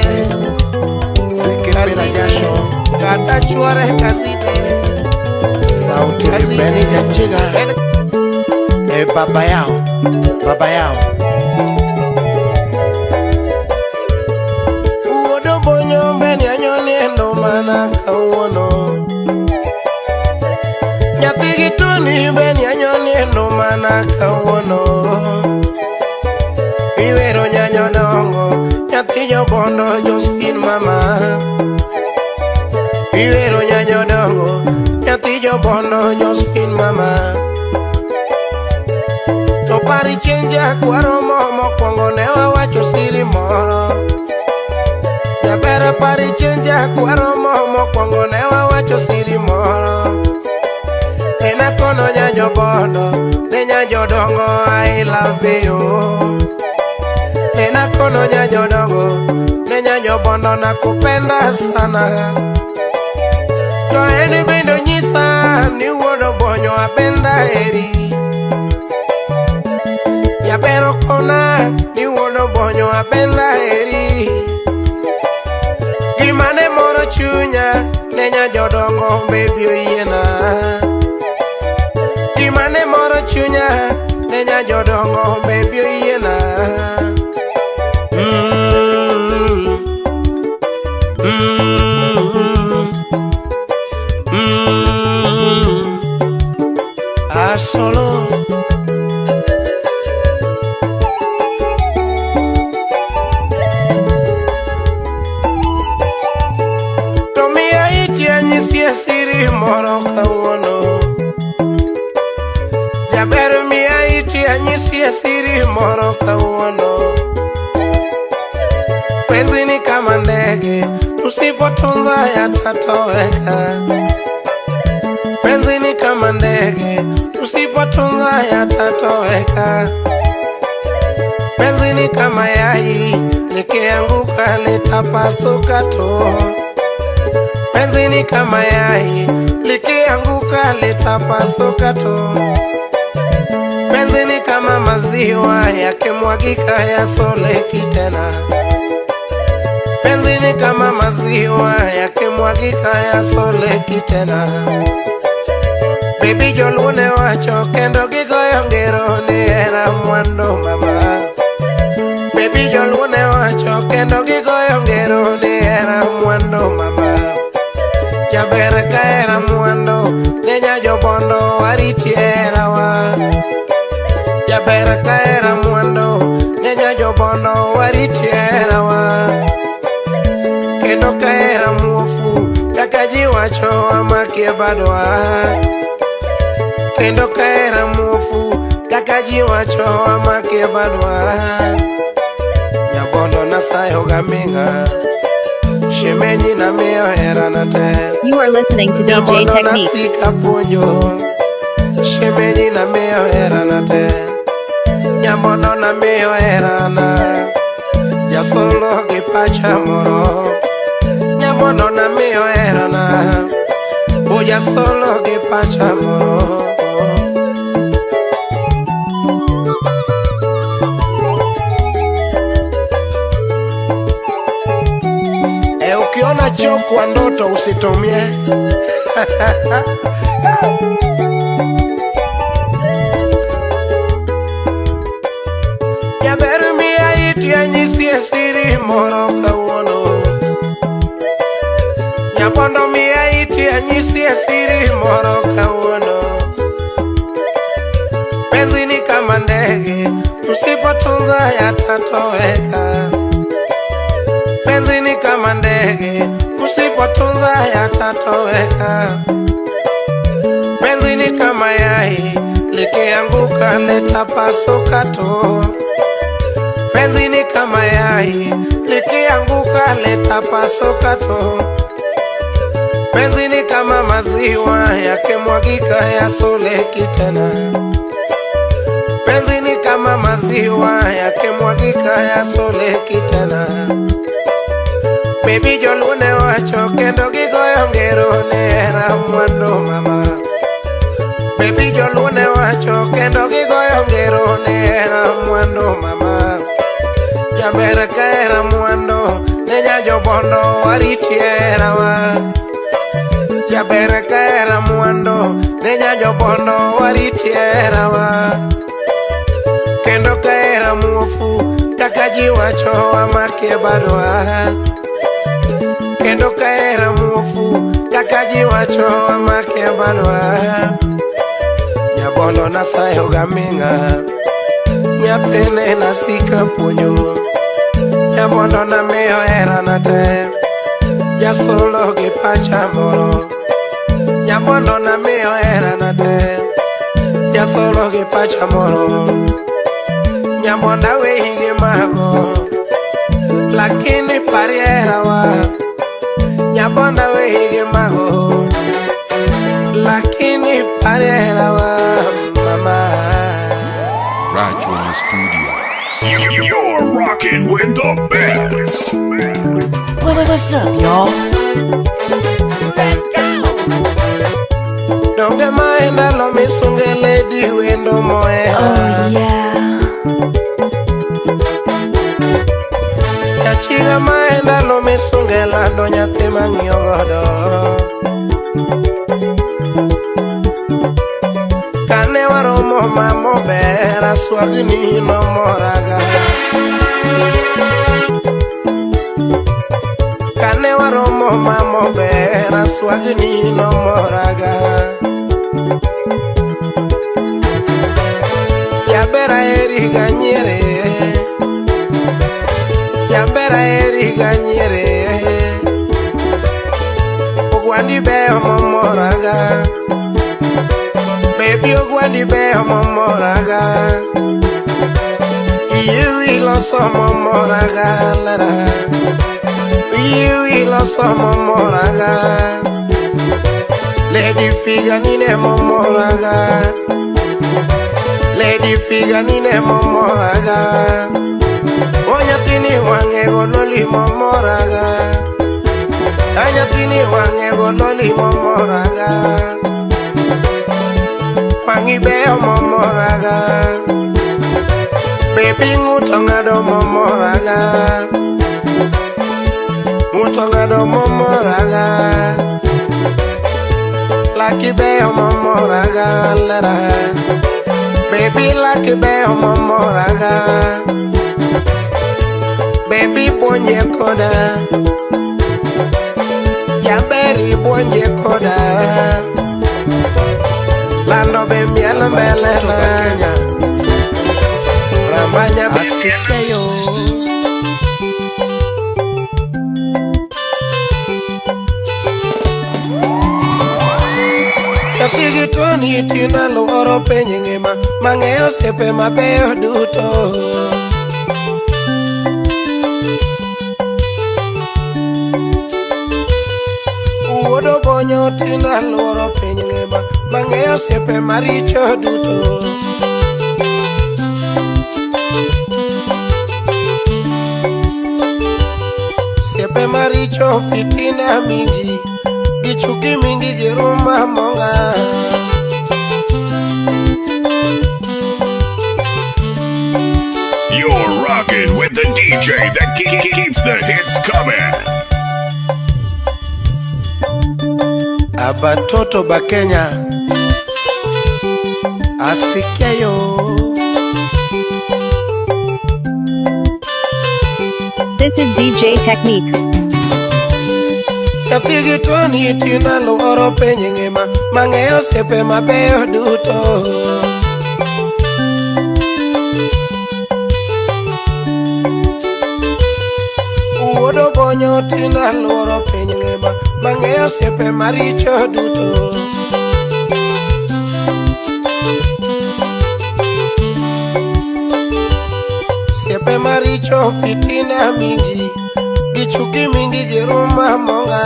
Sikepela jasho kata chuore kazine, sauti ni Beni Jachiga en e baba yao, baba yao. Wuod Obonyo mbeni anyoni endo mana kawuono. Nyathi gi Tony beni anyoni endo mana kawuono. Iwero nyanyodongo, nyathi jobondo Josephine mama. Iwero nyanyodongo, nyathi jobondo Josephine mama. To pari chieng' jakwaromo mokwongo ne wawacho siri moro. Jaber pari chieng' jakwaromo mokwongo ne wawacho siri moro. En akono nyanjobondo ne nyanjodongo I love you. En akono nyanjodongo ne nyanjobondo nakupenda sana. To en bende onyisa ni wuod Obonyo apenda heri. Jaber okona ni wuod Obonyo apenda heri. Gima ne moro chunya ne nyajodongo baby oyiena. Gima ne moro chunya ne nyajodongo baby oyiena. Mm. Mm. Mm. Asolo. To miya iti anyisie siri moro kawuono. Jaber miya iti anyisie siri moro kawuono. tusipotunza yatatoweka. Penzi ni kama ndege, tusipotunza yatatoweka. Penzi ni kama yai, likianguka litapasuka tu. Penzi ni kama yai, likianguka litapasuka tu. Penzi ni kama maziwa yakimwagika yasoleki tena. Penzi ni kama maziwa yakimwagika yasoleki tena. Baby joluo ne wacho kendo gigoyo ngero ni hera mwandu mama. Baby joluo ne wacho kendo gigoyo ngero ni hera mwandu mama. Jaber ka hera mwandu ne nyajobondo ariti herawa. Jaber ka hera mwandu ne nyajobondo wariti herawa. Kendo ka hera muofu kaka ji wacho wamakie badwa. Kendo ka hera muofu kaka ji wacho wamakie badwa. Nyabondo nasayo gaming'a shemeji namiyo herana te. You are listening to DJ Nyabondo Techniques. nasika puonjo shemeji namiyo herana te. Nyabondo namiyo herana jasolo gi pacha moro. Nyabondo namiyo herana o jasolo gi pacha moro. E, ukiona choo kwa ndoto usitumie. Jaber miya iti anyisi e siri moro kawuono. Nyabondo miya iti anyisi e siri moro kawuono. Penzi ni kama ndege, tusipotunza yatatoweka. Penzi ni kama ndege, usipotunza yatatoweka. Penzi ni kama yai, likianguka litapasuka tu. Penzi ni kama yai, likianguka litapasuka tu. Penzi ni kama maziwa yakimwagika yasoleki tena. Penzi ni kama maziwa yakimwagika yasoleki tena. Baby joluo ne wacho kendo gigoyo ngero ni hera mwandu mama. Baby joluo ne wacho kendo gigoyo ngero ni hera mwandu mama. Jaber ka hera mwandu ne nyajobondo wariti herawa. Jaber ka hera mwandu ne nyajobondo wariti herawa. Kendo ka hera muofu kaka ji wacho wamakie badwa. Kendo ka hera muofu kaka ji wacho wamakie badwa. Nyabondo nasayo gaming'a nyathine nasika puonjo. Nyabondo namiyo herana te jasolo gi pacha moro. Nyabondo namiyo herana te jasolo gi pacha moro. Nyabondo aweyi gi mago lakini parie herawa. Nyabondo aweyi gi mago lakini parie herawa mama. Rachuonyo Studio. You're rocking with the best. What's up, y'all? Donge mae ndalo misunge lady wendo mohera. Oh yeah. Nyachiga mae ndalo misunge lando nyathi mang'iyo godo. Kane waromo mamober aswagni nomoraga. Kane waromo mamober aswagni nomoraga. Jaber aheri ga nyiere, jaber aheri ga nyiere. Ogwandi beyo momoraga, baby ogwandi beyo momoraga. Iyewi loso momoraga lara, Iwi loso momoraga. Lady Figa nine momoraga. Lady Figa nine momoraga. O nyathini wang'e gololi momoraga. A nyathini wang'e gololi momoraga. Wang'i beyo momoraga. Baby ng'uto ng'ado momoraga. Ng'uto ng'ado momoraga. Laki beyo momoraga lera. Baby laki beyo momoraga. Baby buonje koda. Jaberi buonje koda. Lando be miel mbele na. Rambanya be miel. Nyathi gi Tony tinda luoro piny ngima mang'eyo osiepe mabeyo duto. Wuod Obonyo tinda luoro piny ngima mang'eyo osiepe maricho duto. Osiepe maricho fitina mingi gi chuki mingi gi ruma monga. You're rocking with the DJ that keeps the hits coming. Abatoto ba Kenya asikeyo. This is DJ Techniques. Nyathi gi Tony tinda luoro piny ngima mang'eyo osiepe mabeyo duto. Wuod Obonyo tinda luoro piny ngima mang'eyo osiepe maricho duto. Osiepe maricho fitina mingi gi chuki mingi gi ruma monga.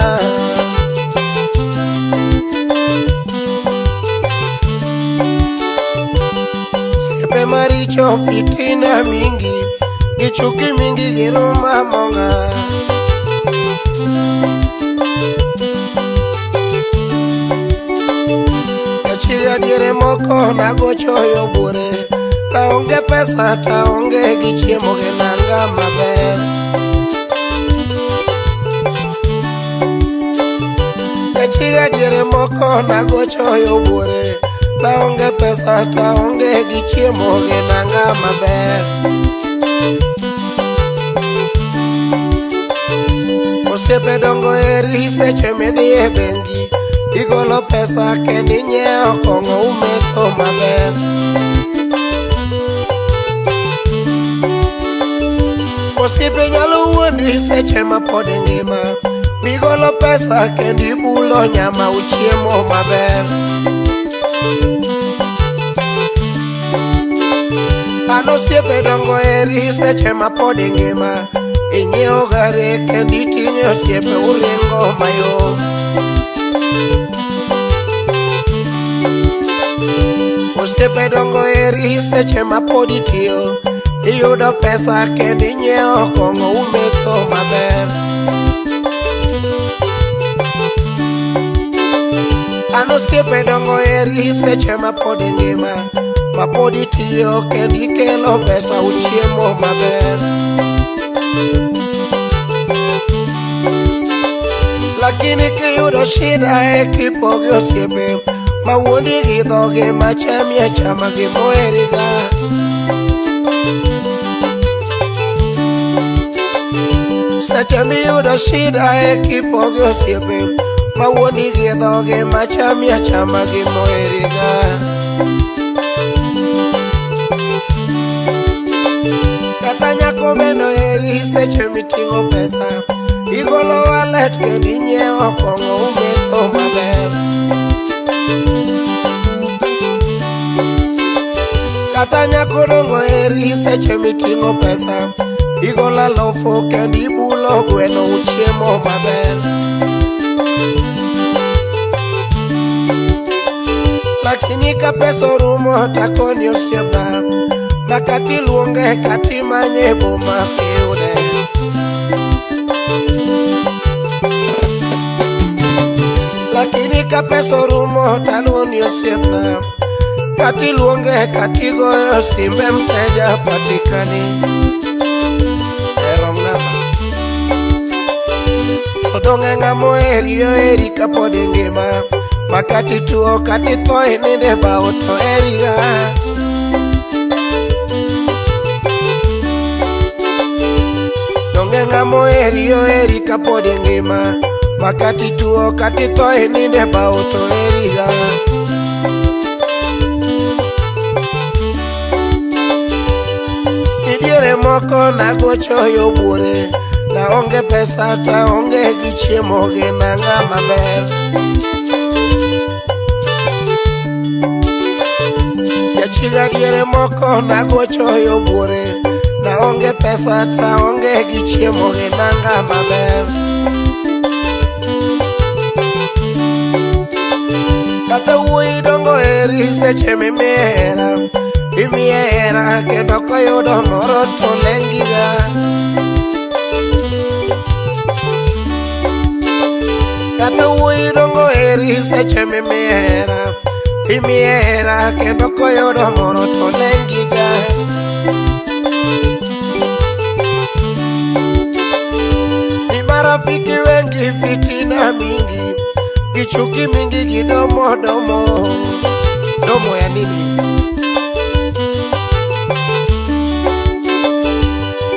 Osiepe maricho fitina mingi gi chuki mingi gi ruma monga. Achiya diere moko nagocho yo buore taonge pesa taonge gi chiemo gi nanga maber. Achiya diere moko nagocho yo buore taonge pesa taonge gi chiemo gi nanga maber. Osiepe dongo eri seche midhi e bengi igolo pesa kendo inyiewo kong'o umetho maber. Osiepe nyalo wuondi seche ma pod ingima migolo pesa kendo ibulo nyama uchiemo maber. An osiepe dongo eri seche ma pod ingima inyiewo gari kendo iting'o osiepe uringo mayom. Osiepe dongo eri seche ma pod itiyo iyudo pesa kendo inyiewo kong'o umetho maber. An osiepe dongo eri seche ma pod ingima ma pod itiyo kendo ikelo pesa uchiemo maber. Lakini kiyudo shida e kipogi osiepe mawuondi gi dhogi machami achama gi moheriga. Seche miyudo shida e kipogi osiepe mawuondi gi dhogi machami achama gi moheriga. Kata nyako bende oheri seche miting'o pesa igolo walet kendo inyiewo kong'o umetho maber. Kata nyako dongo eri seche miting'o pesa igolo alufu kendo ibulo ugolo gweno uchiemo maber. Lakini ka pesa orumo takoni osiepna, makati luonge katimanye boma kiyude. Lakini ka pesa orumo taluoni osiepna, kati luonge kati goyo simbe mteja patikani. E wrong number. To donge ng'ama oheri oheri kapod ingima, makati tuo kati tho ininde bao to heriga. Donge ng'ama oheri oheri kapod ingima, makati tuo kati tho ininde bao to heriga. Diere moko nagocho yo buore, naonge pesa taonge gi chiemo gi nanga maber. Jachiga diere moko nagocho yo buore, naonge pesa taonge gi chiemo gi nanga maber. Kata wuoyi dongo eri seche mimiye hera, imiye hera kendo koyudo moro to lengiga. Kata wuoyi dongo eri seche mimiye hera, imiye hera kendo koyudo moro to lengiga. Ni marafiki wengi fitina mingi, gichuki mingi gidomo domo. Domo ya nini?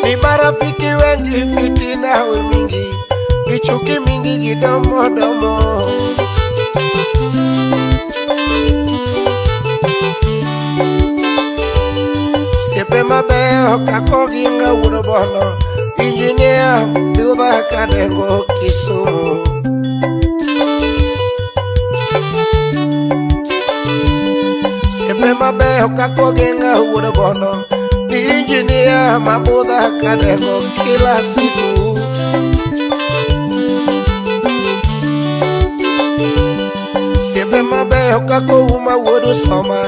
Ni marafiki wengi fitina mingi, gichuki mingi gidomo domo. Siepe mabeyo kako gi ng'awuono bono, injinia Budha Kadengo Kisumu. Siepe mabeyo kako gi ng'awuono bono, ni injinia mabudha Kadengo kila siku. Siepe mabeyo kako uma wuod Usoma,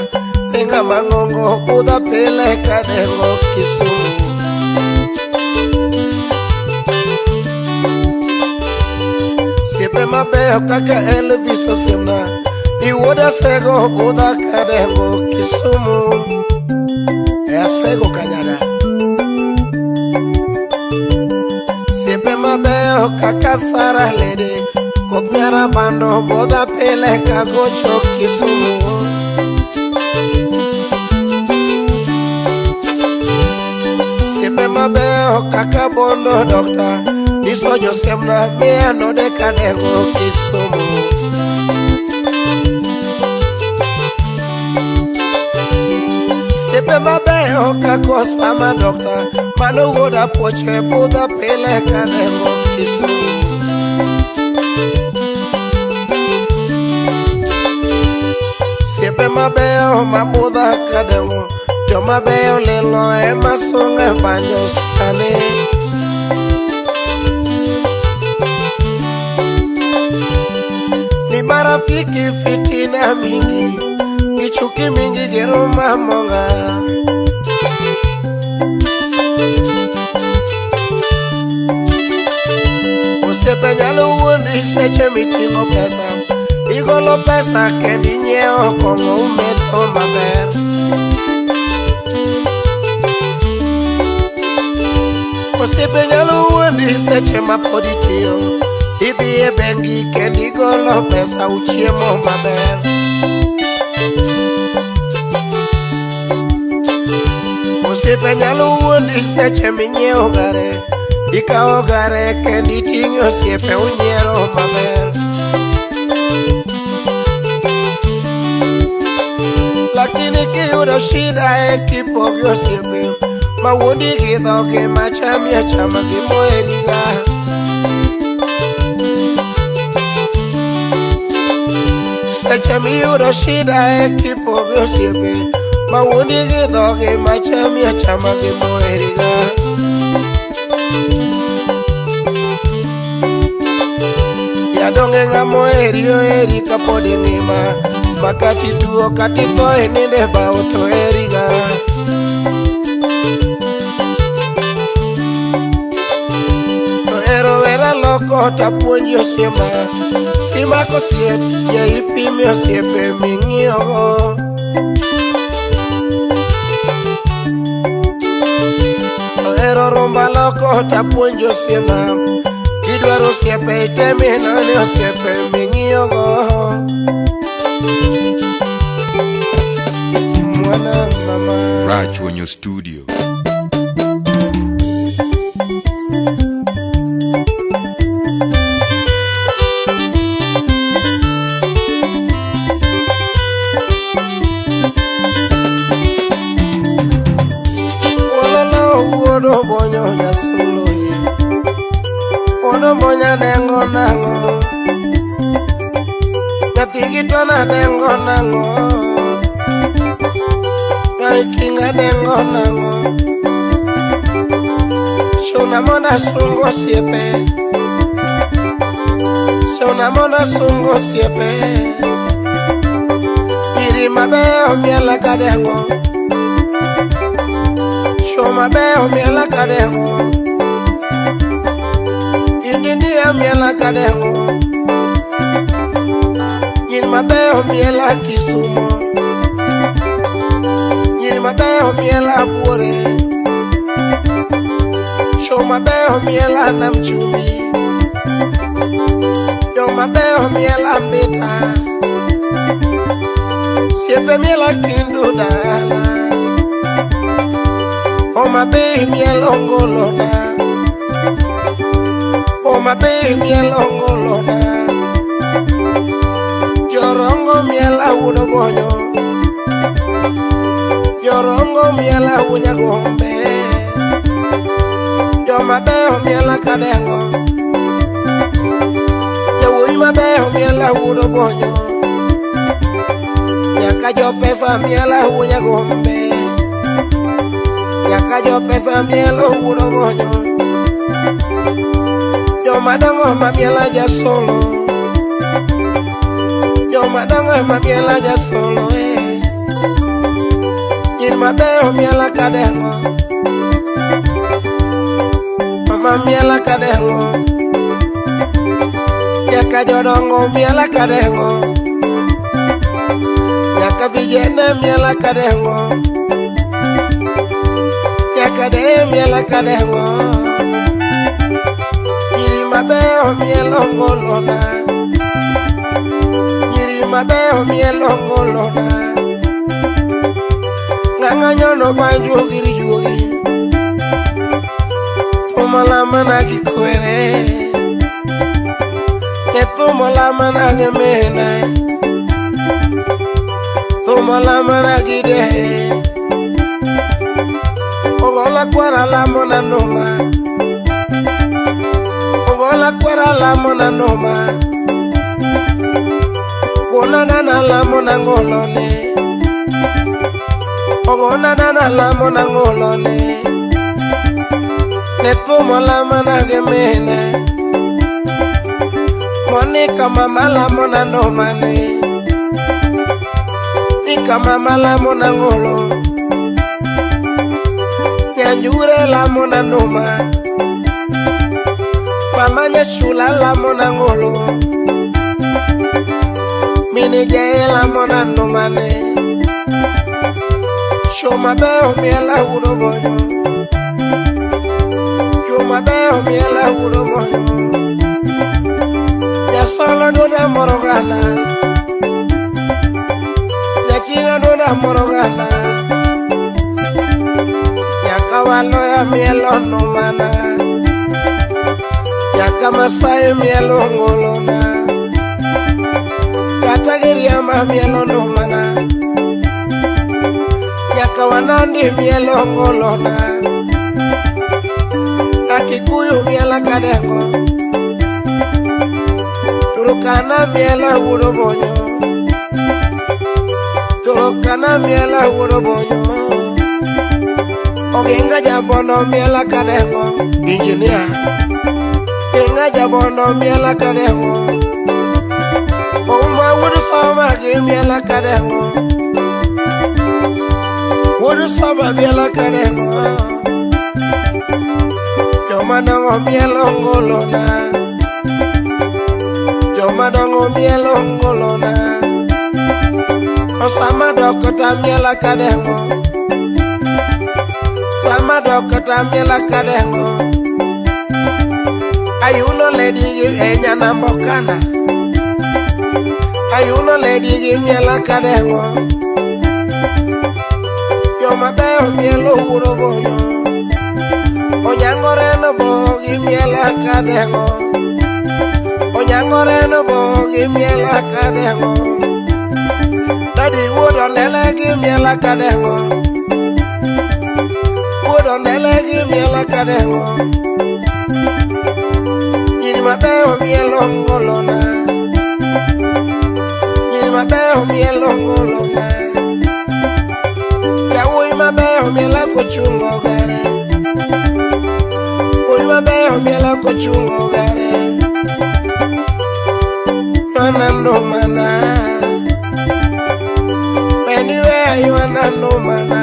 ni ng'ama ng'ongo budha pile Kadengo Kisumu. Siepe mabeyo kaka Elvis Osiemna, ni wuod Asego budha Kadengo Kisumu. E Asego Kanyada. Siepe mabeyo kaka Sara Lede, koth nyara bando budha pile kagocho Kisumu. Siepe mabeyo kaka Bondo Dokta, niso josiemna miya node Kadengo Kisumu. Siepe mabeyo kaka Osama Dokta, mano wuod Apuoche budha pile Kadengo Kisumu. Siepe mabeyo mabudha Kadengo, joma beyo lilo ema sunge banyo sani. Ni marafiki fitina mingi, gichuki mingi giruma monga. Osiepe nyalo wuondi seche miting'o pesa, igolo pesa kendo inyiewo kong'o umetho maber. Osiepe nyalo wuondi seche ma pod itiyo, idhi e bengi kendo igolo pesa uchiemo maber. Osiepe nyalo wuondi seche minyiewo gare, ikawo gare kendo iting'o osiepe unyiero maber. Lakini kiyudo shida e kipogi osiepe, mawuondi gi dhogi machami achama gi moheriga. Seche miyudo shida e kipogi osiepe, mawuondi gi dhogi machami achama gi moheriga. Donge ng'ama oheri oheri kapod ingima. Makati tuo kata itho e ninde bao to heriga. To hero wera loko tapuonji osiema. Kimako osiep ye ipimi osiepe ming'iyogo. Ohero rumba loko tapuonji osiema. Kidwaro osiepe itemi nani osiepe ming'iyogo. Mwana mama. Rachuonyo Studio. Wololo wuod obonyo nyasulo ye. Wuod obonyo dengo nang'o? Nyathigi to nadengo nang'o? Nyar kinga dengo nang'o? Chuna mondo asung osiepe. Chuna mondo asung osiepe. Nyiri mabeyo miela kadengo. Chwo mabeyo miela kadengo. Injinia miela kadengo. Nyiri mabeyo miela Kisumo. Nyiri mabeyo miela Buore. Chwo mabeyo miela Nam Chumbi. Joma beyo miela Mbita. Siepe miela Kindu dala. Homa Bay mielo ngolona. Homa Bay mielo ngolona. Jorongo miela wuod Obonyo. Jorongo miela Wunyagombe. Joma beyo miela Kadengo. Yawuoyi mabeyo miela wuod Obonyo. Nyaka jopesa miela Wunyagombe. Nyaka jopesa mielo wuod Obonyo. Joma dongo ma miela jasolo. Joma dongo ma miela jasolo eh. Nyiri mabeyo miela Kadengo. Mama miela Kadengo. Nyaka jodongo miela Kadengo. Nyaka vijana miela Kadengo. Nyaka deye miela Kadengo. Nyiri mabeyo mielo ngolona. Nyiri mabeyo mielo ngolona. Ng'ang'a nyono banjuogi gi juogi. Thumo lama na gi kwere. Ne thumo lama na gi mine. Thumo lama na gi deye. Ogola kwara lamo na noma. Ogola kwara lamo na noma. Kona nana lamo na ngolone. Ogona nana lamo na ngolone. Ne thumo lama na gi mine. Monica mama lamo na nomane. Nika mama lamo na ngolo. Nyanjure lamo na noma. Mama nyashula lamo na ngolo. Mini jae lamo na nomane. Chwo mabeyo miela wuod Obonyo. Chwo mabeyo miela wuod Obonyo. Nyasolo duda morogana. Nyachinga duda morogana. Nyaka waloya mielo nomana. Nyaka Masai mielo ngolona. Kata Giriama mielo nomana. Nyaka Wanandi mielo ngolona. Akikuyu miela Kadengo. Turkana miela wuod Obonyo. Turkana miela wuod Obonyo. Oginga Jabondo miela Kadengo. Engineer. Oginga Jabondo miela Kadengo. Wuod soma gi miela kadengo. Wuod soma miela kadengo. Joma dongo mielo ngolona. Joma dongo mielo ngolona. Osama dok ta miela kadengo. Sama dok ta miela kadengo. Ayuno lady gi e nyanambokana. Ayuno lady gi miela kadengo. Joma beyo mielo wuoro bonyo. Onyangore no bo gi miela kadengo. Onyangore no bo gi miela kadengo. Dadi wuodo nele gi miela kadengo. Wuodo nele gi miela kadengo. Nyiri mabeyo mielo ngolona. Nyiri mabeyo mielo ngolona. Yawuoyi mabeyo miela kochungo gere. Wuoyi mabeyo miela kochungo gere. Mana no mana. Anywhere you wanna know mana.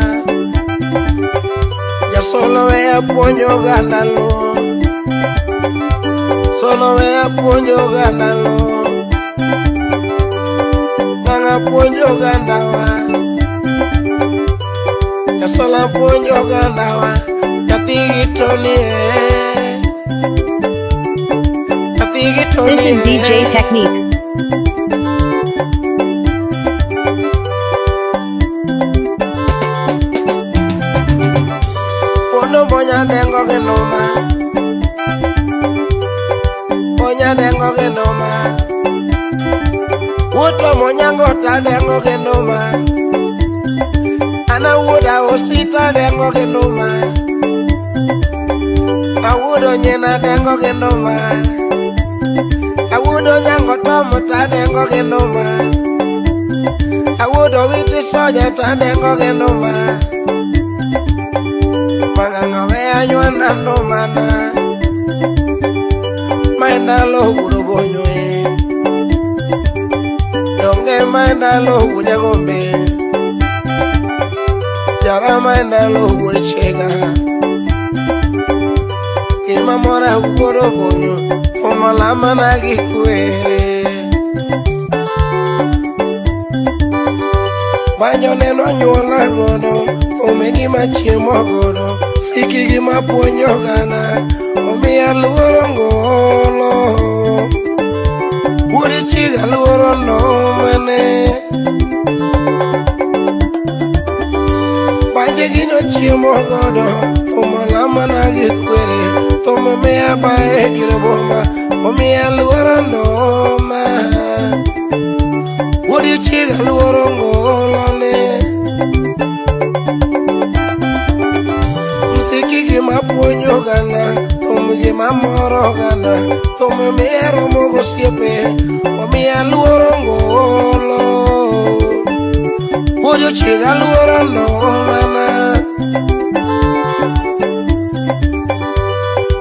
Jasolo we apuonjo oganda lo. Solo we apuonjo oganda lo. Ng'anga puonjo oganda wa. Jasolo apuonjo oganda wa. Nyathi gi Tony eh. Nyathi gi Tony This is DJ eh. Techniques. Pono monya dengo gi noma. Monya dengo gi noma. Wuoto monyango ta dengo gi noma. An awuoda osita dengo gi noma. Awuodo nyina dengo gi noma. Awuodo nyango tomo ta dengo gi noma. Awuodo witi soja ta dengo gi noma. Maganga we anywana no mana. Maendalo wudo bonyo e. Donge maendalo wunya gombe. Jara maendalo wudo chega. Kima mora wudo bonyo. Omola mana gi kwere. Banjo neno nyuola godo. Omegi machiemo godo. Siki gi mapuonjo gana. Omiya luoro ngolo. Wuod chiga luoro nomane. Banje gi nochiemo godo. Omola mana gi kwere. Thum miya bae dier boma. Omiya luoro noma. Wuod chiga luoro ngolone. Msiki gi mapuonjo gana. Thum gi mamoro gana. Thum miya romo gosiepe. Omiya luoro ngolo. Wuod chiga luoro nomana.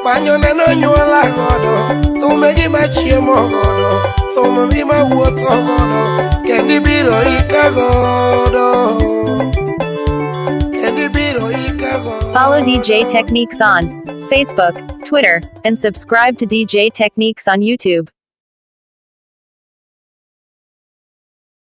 Banjo neno nyuola godo. Thume gi machiemo godo. Thum gi mawuotho godo. Kendi biro ika godo. Kendi biro ika godo. Follow DJ Techniques on Facebook, Twitter, and subscribe to DJ Techniques on YouTube.